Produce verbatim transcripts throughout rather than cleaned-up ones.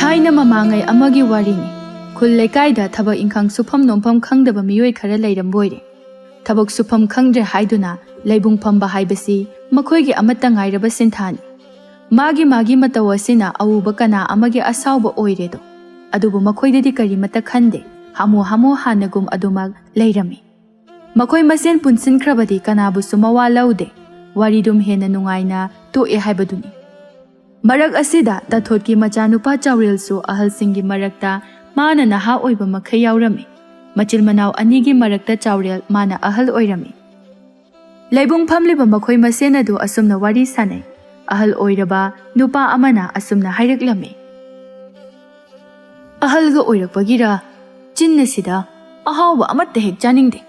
ꯊꯥꯏꯅ ꯃꯃꯥꯡꯉꯩ ꯑꯃꯒꯤ ꯋꯥꯔꯤꯅꯤ꯫ ꯈꯨꯜ ꯂꯩꯀꯥꯏꯗ ꯊꯕꯛ ꯏꯪꯈꯥꯡ ꯁꯨꯐꯝ ꯅꯣꯝꯐꯝ ꯈꯪꯗꯕ ꯃꯤꯑꯣꯏ ꯈꯔ ꯂꯩꯔꯝꯕ ꯑꯣꯏꯔꯦ꯫ ꯊꯕꯛ ꯁꯨꯐꯝ ꯈꯪꯗ꯭ꯔꯦ ꯍꯥꯏꯗꯨꯅ ꯂꯩꯕꯨꯡ ꯐꯝꯕ ꯍꯥꯏꯕꯁꯤ ꯃꯈꯣꯏꯒꯤ ꯑꯃꯠꯇ ꯉꯥꯏꯔꯕ ꯁꯤꯟꯊꯥꯅꯤ꯫ ꯃꯥꯒꯤ ꯃꯥꯒꯤ ꯃꯇꯧ ꯑꯁꯤꯅ ꯑꯎꯕ ꯀꯅꯥ ꯑꯃꯒꯤ ꯑꯁꯥꯎꯕ ꯑꯣꯏꯔꯦꯗꯣ꯫ ꯑꯗꯨꯕꯨ ꯃꯈꯣꯏꯗꯗꯤ ꯀꯔꯤꯃꯠꯇ ꯈꯟꯗꯦ꯫ ꯍꯥꯃꯨ ꯍꯥꯃꯨ ꯍꯥꯟꯅꯒꯨꯝ ꯑꯗꯨꯃꯛ ꯂꯩꯔꯝꯃꯤ꯫ ꯃꯈꯣꯏ ꯃꯁꯦꯟ ꯄꯨꯟꯁꯤꯟꯈ꯭ꯔꯕꯗꯤ ꯀꯅꯥꯕꯨꯁꯨ ꯃꯋꯥ ꯂꯧꯗꯦ꯫ ꯋꯥꯔꯤꯗꯨꯝ ꯍꯦꯟꯅ ꯅꯨꯡꯉꯥꯏꯅ ꯇꯣꯛꯑꯦ ꯍꯥꯏꯕꯗꯨꯅꯤ꯫ ꯃꯔꯛ ꯑꯁꯤꯗ ꯇꯥꯊꯣꯠꯀꯤ ꯃꯆꯥꯅꯨꯄꯥ ꯆꯥꯎꯔꯦꯜꯁꯨ ꯑꯍꯜꯁꯤꯡꯒꯤ ꯃꯔꯛꯇ ꯃꯥꯅ ꯅꯍꯥ ꯑꯣꯏꯕ ꯃꯈꯩ ꯌꯥꯎꯔꯝꯃꯤ꯫ ꯃꯆꯤꯜ ꯃꯅꯥꯎ ꯑꯅꯤꯒꯤ ꯃꯔꯛꯇ ꯆꯥꯎꯔꯦꯜ ꯃꯥꯅ ꯑꯍꯜ ꯑꯣꯏꯔꯝꯃꯤ꯫ ꯂꯩꯕꯨꯡ ꯐꯝꯂꯤꯕ ꯃꯈꯣꯏ ꯃꯁꯦꯟ ꯑꯗꯨ ꯑꯁꯨꯝꯅ ꯋꯥꯔꯤ ꯁꯥꯅꯩ꯫ ꯑꯍꯜ ꯑꯣꯏꯔꯕ ꯅꯨꯄꯥ ꯑꯃꯅ ꯑꯁꯨꯝꯅ ꯍꯥꯏꯔꯛꯂꯝꯃꯤ꯫ ꯑꯍꯜꯒ ꯑꯣꯏꯔꯛꯄꯒꯤꯔ ꯆꯤꯟ ꯑꯁꯤꯗ ꯑꯍꯥꯎꯕ ꯑꯃꯠꯇ ꯍꯦꯛ ꯆꯥꯅꯤꯡꯗꯦ꯫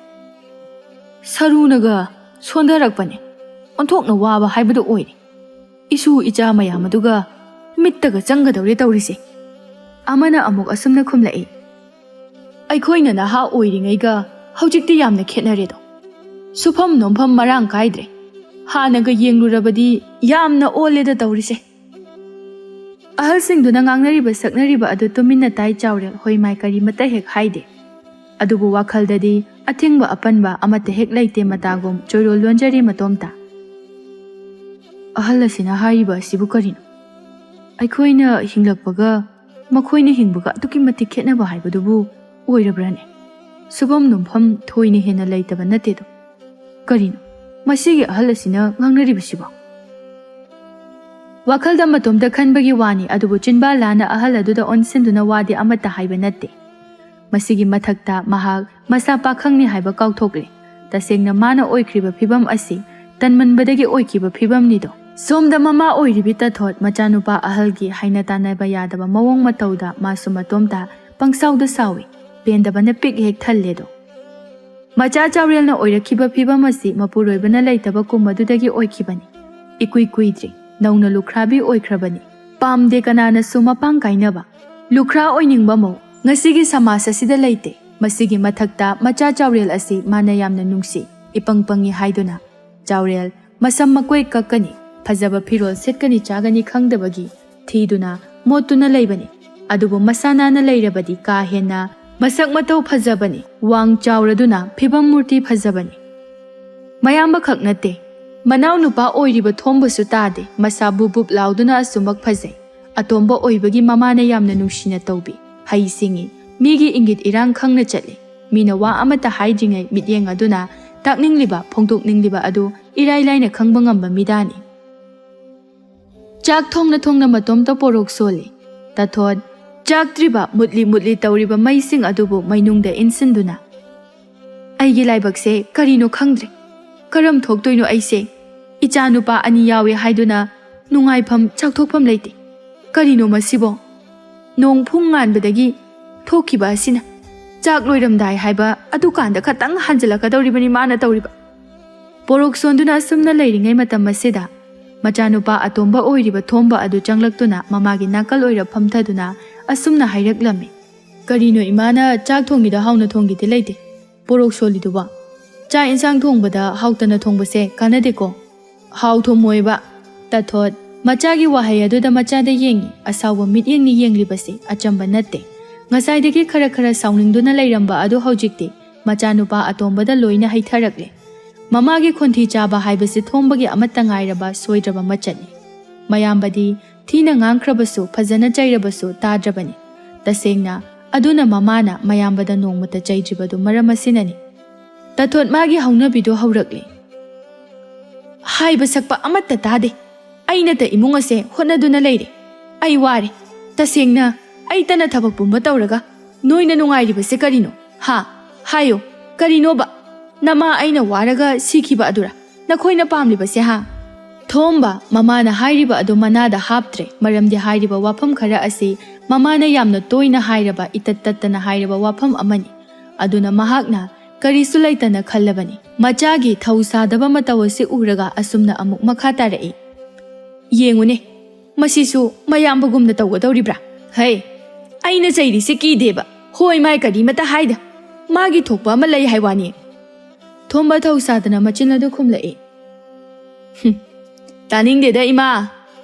ꯁꯔꯨꯅꯒ ꯁꯣꯟꯊꯔꯛꯄꯅꯦ꯫ ꯑꯣꯟꯊꯣꯛꯅ ꯋꯥꯕ ꯍꯥꯏꯕꯗꯨ ꯑꯣꯏꯔꯦ꯫ ꯏꯁꯨ ꯏꯆꯥ ꯃꯌꯥꯝ ꯑꯗꯨꯒ ꯃꯤꯠꯇꯒ ꯆꯪꯒꯗꯧꯔꯦ ꯇꯧꯔꯤꯁꯦ꯫ ꯑꯃꯅ ꯑꯃꯨꯛ ꯑꯁꯨꯝꯅ ꯈꯨꯝꯂꯛꯏ꯫ ꯑꯩꯈꯣꯏꯅ ꯅꯍꯥ ꯑꯣꯏꯔꯤꯉꯩꯒ ꯍꯧꯖꯤꯛꯇꯤ ꯌꯥꯝꯅ ꯈꯦꯠꯅꯔꯦꯗꯣ꯫ ꯁꯨꯐꯝ ꯅꯣꯝꯐꯝ ꯃꯔꯥꯡ ꯀꯥꯏꯗ꯭ꯔꯦ꯫ ꯍꯥꯟꯅꯒ ꯌꯦꯡꯂꯨꯔꯕꯗꯤ ꯌꯥꯝꯅ ꯑꯣꯜꯂꯦꯗ ꯇꯧꯔꯤꯁꯦ꯫ ꯑꯍꯜꯁꯤꯡꯗꯨꯅ ꯉꯥꯡꯅꯔꯤꯕ ꯁꯛꯅꯔꯤꯕ ꯑꯗꯨ ꯇꯨꯃꯤꯟꯅ ꯇꯥꯏ ꯆꯥꯎꯔꯦꯜ ꯍꯣꯏ ꯃꯥꯏ ꯀꯔꯤꯃꯠꯇ ꯍꯦꯛ ꯍꯥꯏꯗꯦ꯫ ꯑꯗꯨꯕꯨ ꯋꯥꯈꯜꯗꯗꯤ ꯑꯊꯤꯡꯕ ꯑꯄꯟꯕ ꯑꯃꯠꯇ ꯍꯦꯛ ꯂꯩꯇꯦ ꯃꯇꯥꯒꯨꯝ ꯆꯣꯏꯔꯣꯜ ꯂꯣꯟꯖꯔꯤ ꯃꯇꯣꯝꯇ꯫ ꯑꯍꯜ ꯑꯁꯤꯅ ꯍꯥꯏꯔꯤꯕ ꯑꯁꯤꯕꯨ ꯀꯔꯤꯅꯣ? ꯑꯩꯈꯣꯏꯅ ꯍꯤꯡꯂꯛꯄꯒ ꯃꯈꯣꯏꯅ ꯍꯤꯡꯕꯒ ꯑꯗꯨꯛꯀꯤ ꯃꯇꯤꯛ ꯈꯦꯠꯅꯕ ꯍꯥꯏꯕꯗꯨꯕꯨ ꯑꯣꯏꯔꯕ꯭ꯔꯅꯦ? ꯁꯨꯐꯝ ꯅꯣꯝꯐꯝ ꯊꯣꯏꯅ ꯍꯦꯟꯅ ꯂꯩꯇꯕ ꯅꯠꯇꯦꯗꯣ꯫ ꯀꯔꯤꯅꯣ ꯃꯁꯤꯒꯤ ꯑꯍꯜ ꯑꯁꯤꯅ ꯉꯥꯡꯅꯔꯤꯕꯁꯤꯕꯣ? ꯋꯥꯈꯜꯗ ꯃꯇꯣꯝꯇ ꯈꯟꯕꯒꯤ ꯋꯥꯅꯤ, ꯑꯗꯨꯕꯨ ꯆꯤꯟꯕꯥꯜ ꯂꯥꯅ ꯑꯍꯜ ꯑꯗꯨꯗ ꯑꯣꯟꯁꯤꯟꯗꯨꯅ ꯋꯥꯗꯤ ꯑꯃꯠꯇ ꯍꯥꯏꯕ ꯅꯠꯇꯦ꯫ ꯃꯁꯤꯒꯤ ꯃꯊꯛꯇ ꯃꯍꯥꯛ ꯃꯁꯥ ꯄꯥꯈꯪꯅꯤ ꯍꯥꯏꯕ ꯀꯥꯎꯊꯣꯛꯂꯦ꯫ ꯇꯁꯦꯡꯅ ꯃꯥꯅ ꯑꯣꯏꯈ꯭ꯔꯤꯕ ꯐꯤꯕꯝ ꯑꯁꯤ ꯇꯟꯃꯟꯕꯗꯒꯤ ꯑꯣꯏꯈꯤꯕ ꯐꯤꯕꯝꯅꯤꯗꯣ꯫ ꯁꯣꯝꯗ ꯃꯃꯥ ꯑꯣꯏꯔꯤꯕꯤ ꯇꯥꯊꯣꯠ ꯃꯆꯥꯅꯨꯄꯥ ꯑꯍꯜꯒꯤ ꯍꯥꯏꯅ ꯇꯥꯟꯅꯕ ꯌꯥꯗꯕ ꯃꯑꯣꯡ ꯃꯇꯧꯗ ꯃꯥꯁꯨ ꯃꯇꯣꯝꯇ ꯄꯪꯁꯥꯎꯗ ꯁꯥꯎꯏ꯫ ꯄꯦꯟꯗꯕꯅ ꯄꯤꯛ ꯍꯦꯛ ꯊꯜꯂꯦꯗꯣ꯫ ꯃꯆꯥ ꯆꯥꯎꯔꯦꯜꯅ ꯑꯣꯏꯔꯛꯈꯤꯕ ꯐꯤꯕꯝ ꯑꯁꯤ ꯃꯄꯨꯔꯣꯏꯕꯅ ꯂꯩꯇꯕ ꯀꯨꯝ ꯑꯗꯨꯗꯒꯤ ꯑꯣꯏꯈꯤꯕꯅꯤ꯫ ꯏꯀꯨꯏ ꯀꯨꯏꯗ꯭ꯔꯤ ꯅꯧꯅ ꯂꯨꯈ꯭ꯔꯥꯕꯤ ꯑꯣꯏꯈ꯭ꯔꯕꯅꯤ꯫ ꯄꯥꯝꯗꯦ ꯀꯅꯥꯅꯁꯨ ꯃꯄꯥꯡ ꯀꯥꯏꯅꯕ꯫ ꯂꯨꯈ꯭ꯔꯥ ꯑꯣꯏꯅꯤꯡꯕ ꯃꯧ ꯉꯁꯤꯒꯤ ꯁꯃꯥꯖ ꯑꯁꯤꯗ ꯂꯩꯇꯦ꯫ ꯃꯁꯤꯒꯤ ꯃꯊꯛꯇ ꯃꯆꯥ ꯆꯥꯎꯔꯦꯜ ꯑꯁꯤ ꯃꯥꯅ ꯌꯥꯝꯅ ꯅꯨꯡꯁꯤ꯫ ꯏꯄꯪ ꯄꯪꯉꯤ ꯍꯥꯏꯗꯨꯅ ꯆꯥꯎꯔꯦꯜ ꯃꯁꯝ ꯃꯀꯣꯏ ꯀꯛꯀꯅꯤ, ꯐꯖꯕ ꯐꯤꯔꯣꯜ ꯁꯦꯠꯀꯅꯤ ꯆꯥꯒꯅꯤ ꯈꯪꯗꯕꯒꯤ ꯊꯤꯗꯨꯅ ꯃꯣꯠꯇꯨꯅ ꯂꯩꯕꯅꯤ꯫ ꯑꯗꯨꯕꯨ ꯃꯁꯥ ꯅꯥꯟꯅ ꯂꯩꯔꯕꯗꯤ ꯀꯥ ꯍꯦꯟꯅ ꯃꯁꯛ ꯃꯇꯧ ꯐꯖꯕꯅꯤ, ꯋꯥꯡ ꯆꯥꯎꯔꯗꯨꯅ ꯐꯤꯕꯝ ꯃꯨꯔꯇꯤ ꯐꯖꯕꯅꯤ꯫ ꯃꯌꯥꯝꯕ ꯈꯛ ꯅꯠꯇꯦ, ꯃꯅꯥꯎ ꯅꯨꯄꯥ ꯑꯣꯏꯔꯤꯕ ꯊꯣꯝꯕꯁꯨ ꯇꯥꯗꯦ, ꯃꯁꯥ ꯕꯨꯞ ꯕꯨꯞ ꯂꯥꯎꯗꯨꯅ ꯑꯁꯨꯃꯛ ꯐꯖꯩ꯫ ꯑꯇꯣꯝꯕ ꯑꯣꯏꯕꯒꯤ ꯃꯃꯥꯅ ꯌꯥꯝꯅ ꯅꯨꯡꯁꯤꯅ ꯇꯧꯕꯤ, ꯍꯩ ꯁꯤꯡꯉꯤ, ꯃꯤꯒꯤ ꯏꯪꯒꯤꯠ ꯏꯔꯥꯡ ꯈꯪꯅ ꯆꯠꯂꯤ꯫ ꯃꯤꯅ ꯋꯥ ꯑꯃꯠꯇ ꯍꯥꯏꯗ꯭ꯔꯤꯉꯩ ꯃꯤꯠꯌꯦꯡ ꯑꯗꯨꯅ ꯇꯥꯛꯅꯤꯡꯂꯤꯕ, ꯐꯣꯡꯗꯣꯛꯅꯤꯡꯂꯤꯕ ꯑꯗꯨ ꯏꯔꯥꯏ ꯂꯥꯏꯅ ꯈꯪꯕ ꯉꯝꯕ ꯃꯤꯗꯥꯅꯤ꯫ ꯆꯥꯛ ꯊꯣꯡꯅ ꯊꯣꯡꯅ ꯃꯇꯣꯝꯇ ꯄꯣꯔꯣꯛ ꯁꯣꯜꯂꯤ꯫ ꯇꯥꯊꯣꯠ, ꯆꯥꯛꯇ꯭ꯔꯤꯕ ꯃꯨꯠꯂꯤ ꯃꯨꯠꯂꯤ ꯇꯧꯔꯤꯕ ꯃꯩꯁꯤꯡ ꯑꯗꯨꯕꯨ ꯃꯩꯅꯨꯡꯗ ꯏꯟꯁꯤꯟꯗꯨꯅ, "ꯑꯩꯒꯤ ꯂꯥꯏꯕꯛꯁꯦ ꯀꯔꯤꯅꯣ ꯈꯪꯗ꯭ꯔꯦ꯫ ꯀꯔꯝ ꯊꯣꯛꯇꯣꯏꯅꯣ ꯑꯩꯁꯦ? ꯏꯆꯥ ꯅꯨꯄꯥ ꯑꯅꯤ ꯌꯥꯎꯏ ꯍꯥꯏꯗꯨꯅ ꯅꯨꯡꯉꯥꯏꯐꯝ ꯆꯥꯎꯊꯣꯛꯐꯝ ꯂꯩꯇꯦ꯫ ꯀꯔꯤꯅꯣ ꯃꯁꯤꯕꯣ? ꯅꯣꯡ ꯐꯨꯡ ꯉꯥꯟꯕꯗꯒꯤ ꯊꯣꯛꯈꯤꯕ ꯑꯁꯤꯅ ꯆꯥꯛ ꯂꯣꯏꯔꯝꯗꯥꯏ ꯍꯥꯏꯕ ꯑꯗꯨꯀꯥꯟꯗ ꯈꯇꯪ ꯍꯟꯖꯤꯜꯂꯛꯀꯗꯧꯔꯤꯕꯅꯤ ꯃꯥꯅ ꯇꯧꯔꯤꯕ꯫" ꯄꯣꯔꯣꯛ ꯁꯣꯟꯗꯨꯅ ꯑꯁꯨꯝꯅ ꯂꯩꯔꯤꯉꯩ ꯃꯇꯝ ꯑꯁꯤꯗ ꯃꯆꯥꯅꯨꯄꯥ ꯑꯇꯣꯝꯕ ꯑꯣꯏꯔꯤꯕ ꯊꯣꯝꯕ ꯑꯗꯨ ꯆꯪꯂꯛꯇꯨꯅ ꯃꯃꯥꯒꯤ ꯅꯥꯀꯜ ꯑꯣꯏꯔ ꯐꯝꯊꯗꯨꯅ ꯑꯁꯨꯝꯅ ꯍꯥꯏꯔꯛꯂꯝꯃꯤ꯫ "ꯀꯔꯤꯅꯣ ꯏꯃꯥꯅ ꯆꯥꯛ ꯊꯣꯡꯉꯤꯗꯣ ꯍꯥꯎꯅ ꯊꯣꯡꯒꯦꯗꯤ ꯂꯩꯇꯦ? ꯄꯣꯔꯣꯛ ꯁꯣꯜꯂꯤꯗꯨꯕꯣ? ꯆꯥꯛ ꯏꯟꯁꯥꯡ ꯊꯣꯡꯕꯗ ꯍꯥꯎꯇꯅ ꯊꯣꯡꯕꯁꯦ ꯀꯥꯟꯅꯗꯦꯀꯣ꯫ ꯍꯥꯎ ꯊꯨꯝꯃꯣꯏꯕ꯫" ꯇꯥꯊꯣꯠ ꯃꯆꯥꯒꯤ ꯋꯥꯍꯩ ꯑꯗꯨꯗ ꯃꯆꯥꯗ ꯌꯦꯡꯉꯤ꯫ ꯑꯁꯥꯎꯕ ꯃꯤꯠꯌꯦꯡꯅꯤ ꯌꯦꯡꯂꯤꯕꯁꯤ, ꯑꯆꯝꯕ ꯅꯠꯇꯦ꯫ ꯉꯁꯥꯏꯗꯒꯤ ꯈꯔ ꯈꯔ ꯁꯥꯎꯅꯤꯡꯗꯨꯅ ꯂꯩꯔꯝꯕ ꯑꯗꯨ ꯍꯧꯖꯤꯛꯇꯤ ꯃꯆꯥꯅꯨꯄꯥ ꯑꯇꯣꯝꯕꯗ ꯂꯣꯏꯅ ꯍꯩꯊꯔꯛꯂꯦ꯫ ꯃꯃꯥꯒꯤ ꯈꯣꯟꯊꯤ ꯆꯥꯕ ꯍꯥꯏꯕꯁꯤ ꯊꯣꯝꯕꯒꯤ ꯑꯃꯠꯇ ꯉꯥꯏꯔꯕ ꯁꯣꯏꯗ꯭ꯔꯕ ꯃꯆꯠꯅꯤ꯫ ꯃꯌꯥꯝꯕꯗꯤ ꯊꯤꯅ ꯉꯥꯡꯈ꯭ꯔꯕꯁꯨ, ꯐꯖꯅ ꯆꯩꯔꯕꯁꯨ ꯇꯥꯗ꯭ꯔꯕꯅꯤ꯫ ꯇꯁꯦꯡꯅ, ꯑꯗꯨꯅ ꯃꯃꯥꯅ ꯃꯌꯥꯝꯕꯗ ꯅꯣꯡꯃꯇ ꯆꯩꯗ꯭ꯔꯤꯕꯗꯨ ꯃꯔꯝ ꯑꯁꯤꯅꯅꯤ꯫ ꯇꯥꯊꯣꯠ ꯃꯥꯒꯤ ꯍꯧꯅꯕꯤꯗꯨ ꯍꯧꯔꯛꯂꯤ꯫ "ꯍꯥꯏꯕ ꯁꯛꯄ ꯑꯃꯠꯇ ꯇꯥꯗꯦ꯫ ꯑꯩꯅꯇ ꯏꯃꯨꯡ ꯑꯁꯦ ꯍꯣꯠꯅꯗꯨꯅ ꯂꯩꯔꯦ꯫ ꯑꯩ ꯋꯥꯔꯦ꯫ ꯇꯁꯦꯡꯅ, ꯑꯩꯇꯅ ꯊꯕꯛ ꯄꯨꯝꯕ ꯇꯧꯔꯒ ꯅꯣꯏꯅ ꯅꯨꯡꯉꯥꯏꯔꯤꯕꯁꯦ ꯀꯔꯤꯅꯣ? ꯍꯥ? ꯍꯥꯏꯌꯣ, ꯀꯔꯤꯅꯣꯕ? ꯅꯃꯥ ꯑꯩꯅ ꯋꯥꯔꯒ ꯁꯤꯈꯤꯕ ꯑꯗꯨꯔ ꯅꯈꯣꯏꯅ ꯄꯥꯝꯂꯤꯕꯁꯦ, ꯍꯥ?" ꯊꯣꯝꯕ ꯃꯃꯥꯅ ꯍꯥꯏꯔꯤꯕ ꯑꯗꯨ ꯃꯅꯥꯗ ꯍꯥꯞꯇ꯭ꯔꯦ, ꯃꯔꯝꯗꯤ ꯍꯥꯏꯔꯤꯕ ꯋꯥꯐꯝ ꯈꯔ ꯑꯁꯤ ꯃꯃꯥꯅ ꯌꯥꯝꯅ ꯇꯣꯏꯅ ꯍꯥꯏꯔꯕ, ꯏꯇꯠ ꯇꯠꯇꯅ ꯍꯥꯏꯔꯕ ꯋꯥꯐꯝ ꯑꯃꯅꯤ꯫ ꯑꯗꯨꯅ ꯃꯍꯥꯛꯅ ꯀꯔꯤꯁꯨ ꯂꯩꯇꯅ ꯈꯜꯂꯕꯅꯤ꯫ ꯃꯆꯥꯒꯤ ꯊꯧ ꯁꯥꯗꯕ ꯃꯇꯧ ꯑꯁꯤ ꯎꯔꯒ ꯑꯁꯨꯝꯅ ꯑꯃꯨꯛ ꯃꯈꯥ ꯇꯥꯔꯛꯏ꯫ "ꯌꯦꯡꯉꯨꯅꯦ, ꯃꯁꯤꯁꯨ ꯃꯌꯥꯝꯕꯒꯨꯝꯅ ꯇꯧꯒꯗꯧꯔꯤꯕ꯭ꯔꯥ? ꯍꯩ, ꯑꯩꯅ ꯆꯩꯔꯤꯁꯦ ꯀꯤꯗꯦꯕ꯫ ꯍꯣꯏ ꯃꯥꯏ ꯀꯔꯤꯃꯇ ꯍꯥꯏꯗ꯫ ꯃꯥꯒꯤ ꯊꯣꯛꯄ ꯑꯃ ꯂꯩ ꯍꯥꯏ ꯋꯥꯅꯤ꯫" ꯊꯣꯝꯕ ꯊꯧ ꯁꯥꯗꯅ ꯃꯆꯤꯟ ꯑꯗꯨ ꯈꯨꯝꯂꯛꯏ꯫ "ꯍꯨꯝ, ꯇꯥꯅꯤꯡꯗꯦꯗ ꯏꯃꯥ,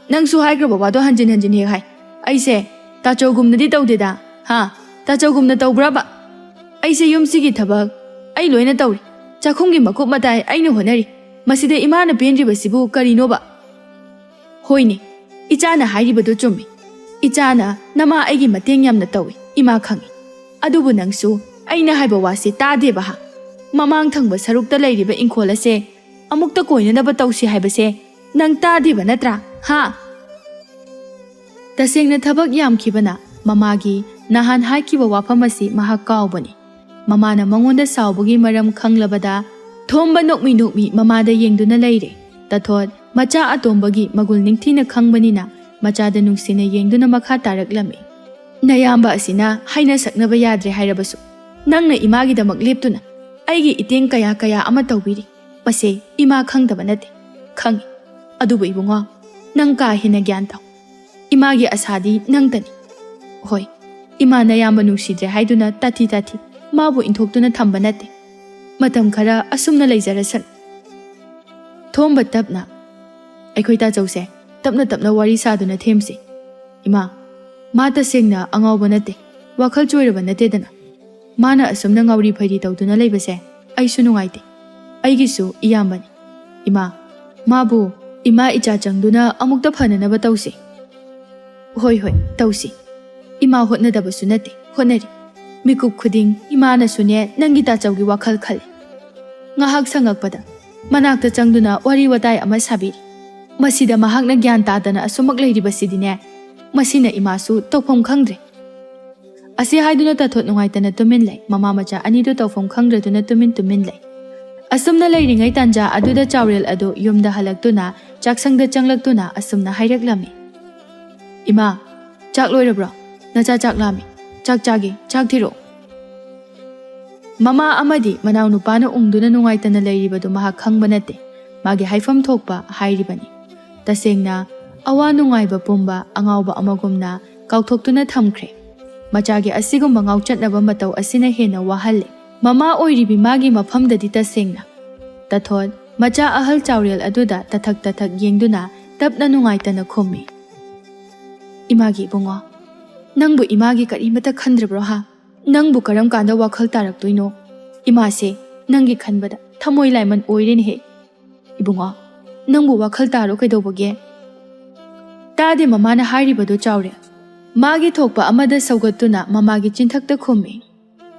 ꯅꯪꯁꯨ ꯍꯥꯏꯈ꯭ꯔꯕ ꯋꯥꯗꯣ ꯍꯟꯖꯤꯟ ꯍꯟꯖꯤꯟ ꯍꯦꯛ ꯍꯥꯏ꯫ ꯑꯩꯁꯦ "ꯇꯥꯆꯧꯒꯨꯝꯅꯗꯤ ꯇꯧꯗꯦꯗ꯫ ꯍꯥ? ꯇꯥꯆꯧꯒꯨꯝꯅ ꯇꯧꯕ꯭ꯔꯕ? ꯑꯩꯁꯦ ꯌꯨꯝꯁꯤꯒꯤ ꯊꯕꯛ ꯑꯩ ꯂꯣꯏꯅ ꯇꯧꯔꯤ꯫ ꯆꯥꯛꯈꯨꯝꯒꯤ ꯃꯀꯨꯞ ꯃꯇꯥꯏ ꯑꯩꯅ ꯍꯣꯠꯅꯔꯤ꯫ ꯃꯁꯤꯗ ꯏꯃꯥꯅ ꯄꯦꯟꯗ꯭ꯔꯤꯕꯁꯤꯕꯨ ꯀꯔꯤꯅꯣꯕ?" "ꯍꯣꯏꯅꯦ, ꯏꯆꯥꯅ ꯍꯥꯏꯔꯤꯕꯗꯨ ꯆꯨꯝꯃꯤ꯫ ꯏꯆꯥꯅ ꯅꯃꯥ ꯑꯩꯒꯤ ꯃꯇꯦꯡ ꯌꯥꯝꯅ ꯇꯧꯏ, ꯏꯃꯥ ꯈꯪꯏ꯫ ꯑꯗꯨꯕꯨ ꯅꯪꯁꯨ ꯑꯩꯅ ꯍꯥꯏꯕ ꯋꯥꯁꯤ ꯇꯥꯗꯦꯕ ꯍꯥ? ꯃꯃꯥꯡ ꯊꯪꯕ ꯁꯔꯨꯛꯇ ꯂꯩꯔꯤꯕ ꯏꯪꯈꯣꯜ ꯑꯁꯦ ꯑꯃꯨꯛꯇ ꯀꯣꯏꯅꯅꯕ ꯇꯧꯁꯤ ꯍꯥꯏꯕꯁꯦ ꯅꯪ ꯇꯥꯗꯦꯕ ꯅꯠꯇ꯭ꯔꯥ? ꯍꯥ?" ꯇꯁꯦꯡꯅ ꯊꯕꯛ ꯌꯥꯝꯈꯤꯕꯅ ꯃꯃꯥꯒꯤ ꯅꯍꯥꯟ ꯍꯥꯏꯈꯤꯕ ꯋꯥꯐꯝ ꯑꯁꯤ ꯃꯍꯥꯛ ꯀꯥꯎꯕꯅꯤ꯫ ꯃꯃꯥꯅ ꯃꯉꯣꯟꯗ ꯁꯥꯎꯕꯒꯤ ꯃꯔꯝ ꯈꯪꯂꯕꯗ ꯊꯣꯝꯕ ꯅꯣꯛꯃꯤ ꯅꯣꯛꯃꯤ ꯃꯃꯥꯗ ꯌꯦꯡꯗꯨꯅ ꯂꯩꯔꯦ꯫ ꯇꯥꯊꯣꯠ ꯃꯆꯥ ꯑꯇꯣꯝꯕꯒꯤ ꯃꯒꯨꯟ ꯅꯤꯡꯊꯤꯅ ꯈꯪꯕꯅꯤꯅ ꯃꯆꯥꯗ ꯅꯨꯡꯁꯤꯅ ꯌꯦꯡꯗꯨꯅ ꯃꯈꯥ ꯇꯥꯔꯛꯂꯝꯃꯤ꯫ "ꯅꯌꯥꯝꯕ ꯑꯁꯤꯅ ꯍꯥꯏꯅ ꯁꯛꯅꯕ ꯌꯥꯗ꯭ꯔꯦ ꯍꯥꯏꯔꯕꯁꯨ ꯅꯪꯅ ꯏꯃꯥꯒꯤꯗꯃꯛ ꯂꯦꯞꯇꯨꯅ ꯑꯩꯒꯤ ꯏꯇꯦꯡ ꯀꯌꯥ ꯀꯌꯥ ꯑꯃ ꯇꯧꯕꯤꯔꯤ꯫ ꯃꯁꯦ ꯏꯃꯥ ꯈꯪꯗꯕ ꯅꯠꯇꯦ, ꯈꯪꯏ꯫ ꯑꯗꯨꯕꯨ ꯏꯕꯨꯡꯉꯣ, ꯅꯪ ꯀꯥ ꯍꯦꯟꯅ ꯒ꯭ꯌꯥꯟ ꯇꯥꯎ꯫ ꯏꯃꯥꯒꯤ ꯑꯁꯥꯗꯤ ꯅꯪꯇꯅꯤ꯫ ꯍꯣꯏ, ꯏꯃꯥ ꯅꯌꯥꯝꯕ ꯅꯨꯡꯁꯤꯗ꯭ꯔꯦ ꯍꯥꯏꯗꯨꯅ ꯇꯥꯊꯤ ꯇꯥꯊꯤ ꯃꯥꯕꯨ ꯏꯟꯊꯣꯛꯇꯨꯅ ꯊꯝꯕ ꯅꯠꯇꯦ꯫ ꯃꯇꯝ ꯈꯔ ꯑꯁꯨꯝꯅ ꯂꯩꯖꯔꯁꯅꯨ꯫" ꯊꯣꯝꯕ ꯇꯞꯅ, "ꯑꯩꯈꯣꯏ ꯇꯥꯆꯧꯁꯦ ꯇꯞꯅ ꯇꯞꯅ ꯋꯥꯔꯤ ꯁꯥꯗꯨꯅ ꯊꯦꯝꯁꯤ꯫ ꯏꯃꯥ, ꯃꯥ ꯇꯁꯦꯡꯅ ꯑꯉꯥꯎꯕ ꯅꯠꯇꯦ, ꯋꯥꯈꯜ ꯆꯣꯏꯔꯕ ꯅꯠꯇꯦꯗꯅ꯫ ꯃꯥꯅ ꯑꯁꯨꯝꯅ ꯉꯥꯎꯔꯤ ꯐꯩꯔꯤ ꯇꯧꯗꯨꯅ ꯂꯩꯕꯁꯦ ꯑꯩꯁꯨ ꯅꯨꯡꯉꯥꯏꯇꯦ꯫ ꯑꯩꯒꯤꯁꯨ ꯏꯌꯥꯝꯕꯅꯤ꯫ ꯏꯃꯥ, ꯃꯥꯕꯨ ꯏꯃꯥ ꯏꯆꯥ ꯆꯪꯗꯨꯅ ꯑꯃꯨꯛꯇ ꯐꯅꯅꯕ ꯇꯧꯁꯤ꯫" "ꯍꯣꯏ, ꯍꯣꯏ, ꯇꯧꯁꯤ꯫ ꯏꯃꯥ ꯍꯣꯠꯅꯗꯕꯁꯨ ꯅꯠꯇꯦ, ꯍꯣꯠꯅꯔꯤ꯫ ꯃꯤꯀꯨꯞ ꯈꯨꯗꯤꯡ ꯏꯃꯥꯅꯁꯨꯅꯦ ꯅꯪꯒꯤ ꯇꯥꯆꯧꯒꯤ ꯋꯥꯈꯜ ꯈꯜꯂꯤ꯫" ꯉꯥꯏꯍꯥꯛ ꯁꯪꯉꯛꯄꯗ ꯃꯅꯥꯛꯇ ꯆꯪꯗꯨꯅ ꯋꯥꯔꯤ ꯋꯥꯇꯥꯏ ꯑꯃ ꯁꯥꯕꯤꯔꯤ꯫ ꯃꯁꯤꯗ ꯃꯍꯥꯛꯅ ꯒ꯭ꯌꯥꯟ ꯇꯥꯗꯅ ꯑꯁꯨꯃꯛ ꯂꯩꯔꯤꯕꯁꯤꯗꯤꯅꯦ, ꯃꯁꯤꯅ ꯏꯃꯥꯁꯨ ꯇꯧꯐꯝ ꯈꯪꯗ꯭ꯔꯦ꯫ ꯑꯁꯤ ꯍꯥꯏꯗꯨꯅ ꯇꯥꯊꯣꯠ ꯅꯨꯡꯉꯥꯏꯇꯅ ꯇꯨꯃꯤꯟ ꯂꯩ꯫ ꯃꯃꯥ ꯃꯆꯥ ꯑꯅꯤꯗꯨ ꯇꯧꯐꯝ ꯈꯪꯗ꯭ꯔꯗꯨꯅ ꯇꯨꯃꯤꯟ ꯇꯨꯃꯤꯟ ꯂꯩ꯫ ꯑꯁꯨꯝꯅ ꯂꯩꯔꯤꯉꯩ ꯇꯥꯟꯖꯥ ꯑꯗꯨꯗ ꯆꯥꯎꯔꯦꯜ ꯑꯗꯨ ꯌꯨꯝꯗ ꯍꯜꯂꯛꯇꯨꯅ ꯆꯥꯛꯁꯪꯗ ꯆꯪꯂꯛꯇꯨꯅ ꯑꯁꯨꯝꯅ ꯍꯥꯏꯔꯛꯂꯝꯃꯤ, "ꯏꯃꯥ, ꯆꯥꯛ ꯂꯣꯏꯔꯕ꯭ꯔꯣ? ꯅꯆꯥ ꯆꯥꯛ ꯂꯥꯝꯃꯤ꯫ ꯆꯥꯛ ꯆꯥꯒꯦ, ꯆꯥꯛ ꯊꯤꯔꯛꯑꯣ꯫" ꯃꯃꯥ ꯑꯃꯗꯤ ꯃꯅꯥꯎꯅꯨꯄꯥꯅ ꯎꯪꯗꯨꯅ ꯅꯨꯡꯉꯥꯏꯇꯅ ꯂꯩꯔꯤꯕꯗꯨ ꯃꯍꯥꯛ ꯈꯪꯕ ꯅꯠꯇꯦ꯫ ꯃꯥꯒꯤ ꯍꯥꯏꯐꯝ ꯊꯣꯛꯄ ꯍꯥꯏꯔꯤꯕꯅꯤ꯫ ꯇꯁꯦꯡꯅ ꯑꯋꯥ ꯅꯨꯡꯉꯥꯏꯕ ꯄꯨꯝꯕ ꯑꯉꯥꯎꯕ ꯑꯃꯒꯨꯝꯅ ꯀꯥꯎꯊꯣꯛꯇꯨꯅ ꯊꯝꯈ꯭ꯔꯦ꯫ ꯃꯆꯥꯒꯤ ꯑꯁꯤꯒꯨꯝꯕ ꯉꯥꯎꯆꯠꯅꯕ ꯃꯇꯧ ꯑꯁꯤꯅ ꯍꯦꯟꯅ ꯋꯥꯍꯜꯂꯦ꯫ ꯃꯃꯥ ꯑꯣꯏꯔꯤꯕꯤ ꯃꯥꯒꯤ ꯃꯐꯝꯗꯗꯤ ꯇꯁꯦꯡꯅ꯫ ꯇꯥꯊꯣꯠ ꯃꯆꯥ ꯑꯍꯜ ꯆꯥꯎꯔꯦꯜ ꯑꯗꯨꯗ ꯇꯊꯛ ꯇꯊꯛ ꯌꯦꯡꯗꯨꯅ ꯇꯞꯅ ꯅꯨꯡꯉꯥꯏꯇꯅ ꯈꯨꯝꯃꯤ, "ꯏꯃꯥꯒꯤ ꯏꯕꯨꯡꯉꯣ, ꯅꯪꯕꯨ ꯏꯃꯥꯒꯤ ꯀꯔꯤꯃꯇ ꯈꯟꯗ꯭ꯔꯕ꯭ꯔꯣ ꯍꯥ? ꯅꯪꯕꯨ ꯀꯔꯝ ꯀꯥꯟꯗ ꯋꯥꯈꯜ ꯇꯥꯔꯛꯇꯣꯏꯅꯣ? ꯏꯃꯥꯁꯦ ꯅꯪꯒꯤ ꯈꯟꯕꯗ ꯊꯃꯣꯏ ꯂꯥꯏꯃꯟ ꯑꯣꯏꯔꯦꯅꯦꯍꯦ꯫ ꯏꯕꯨꯡꯉꯣ, ꯅꯪꯕꯨ ꯋꯥꯈꯜ ꯇꯥꯔꯣ ꯀꯩꯗꯧꯕꯒꯦ? ꯇꯥꯗꯦ ꯃꯃꯥꯅ ꯍꯥꯏꯔꯤꯕꯗꯣ ꯆꯥꯎꯔꯦ꯫ ꯃꯥꯒꯤ ꯊꯣꯛꯄ ꯑꯃꯗ ꯁꯧꯒꯠꯇꯨꯅ ꯃꯃꯥꯒꯤ ꯆꯤꯟꯊꯛꯇ ꯈꯨꯝꯃꯤ꯫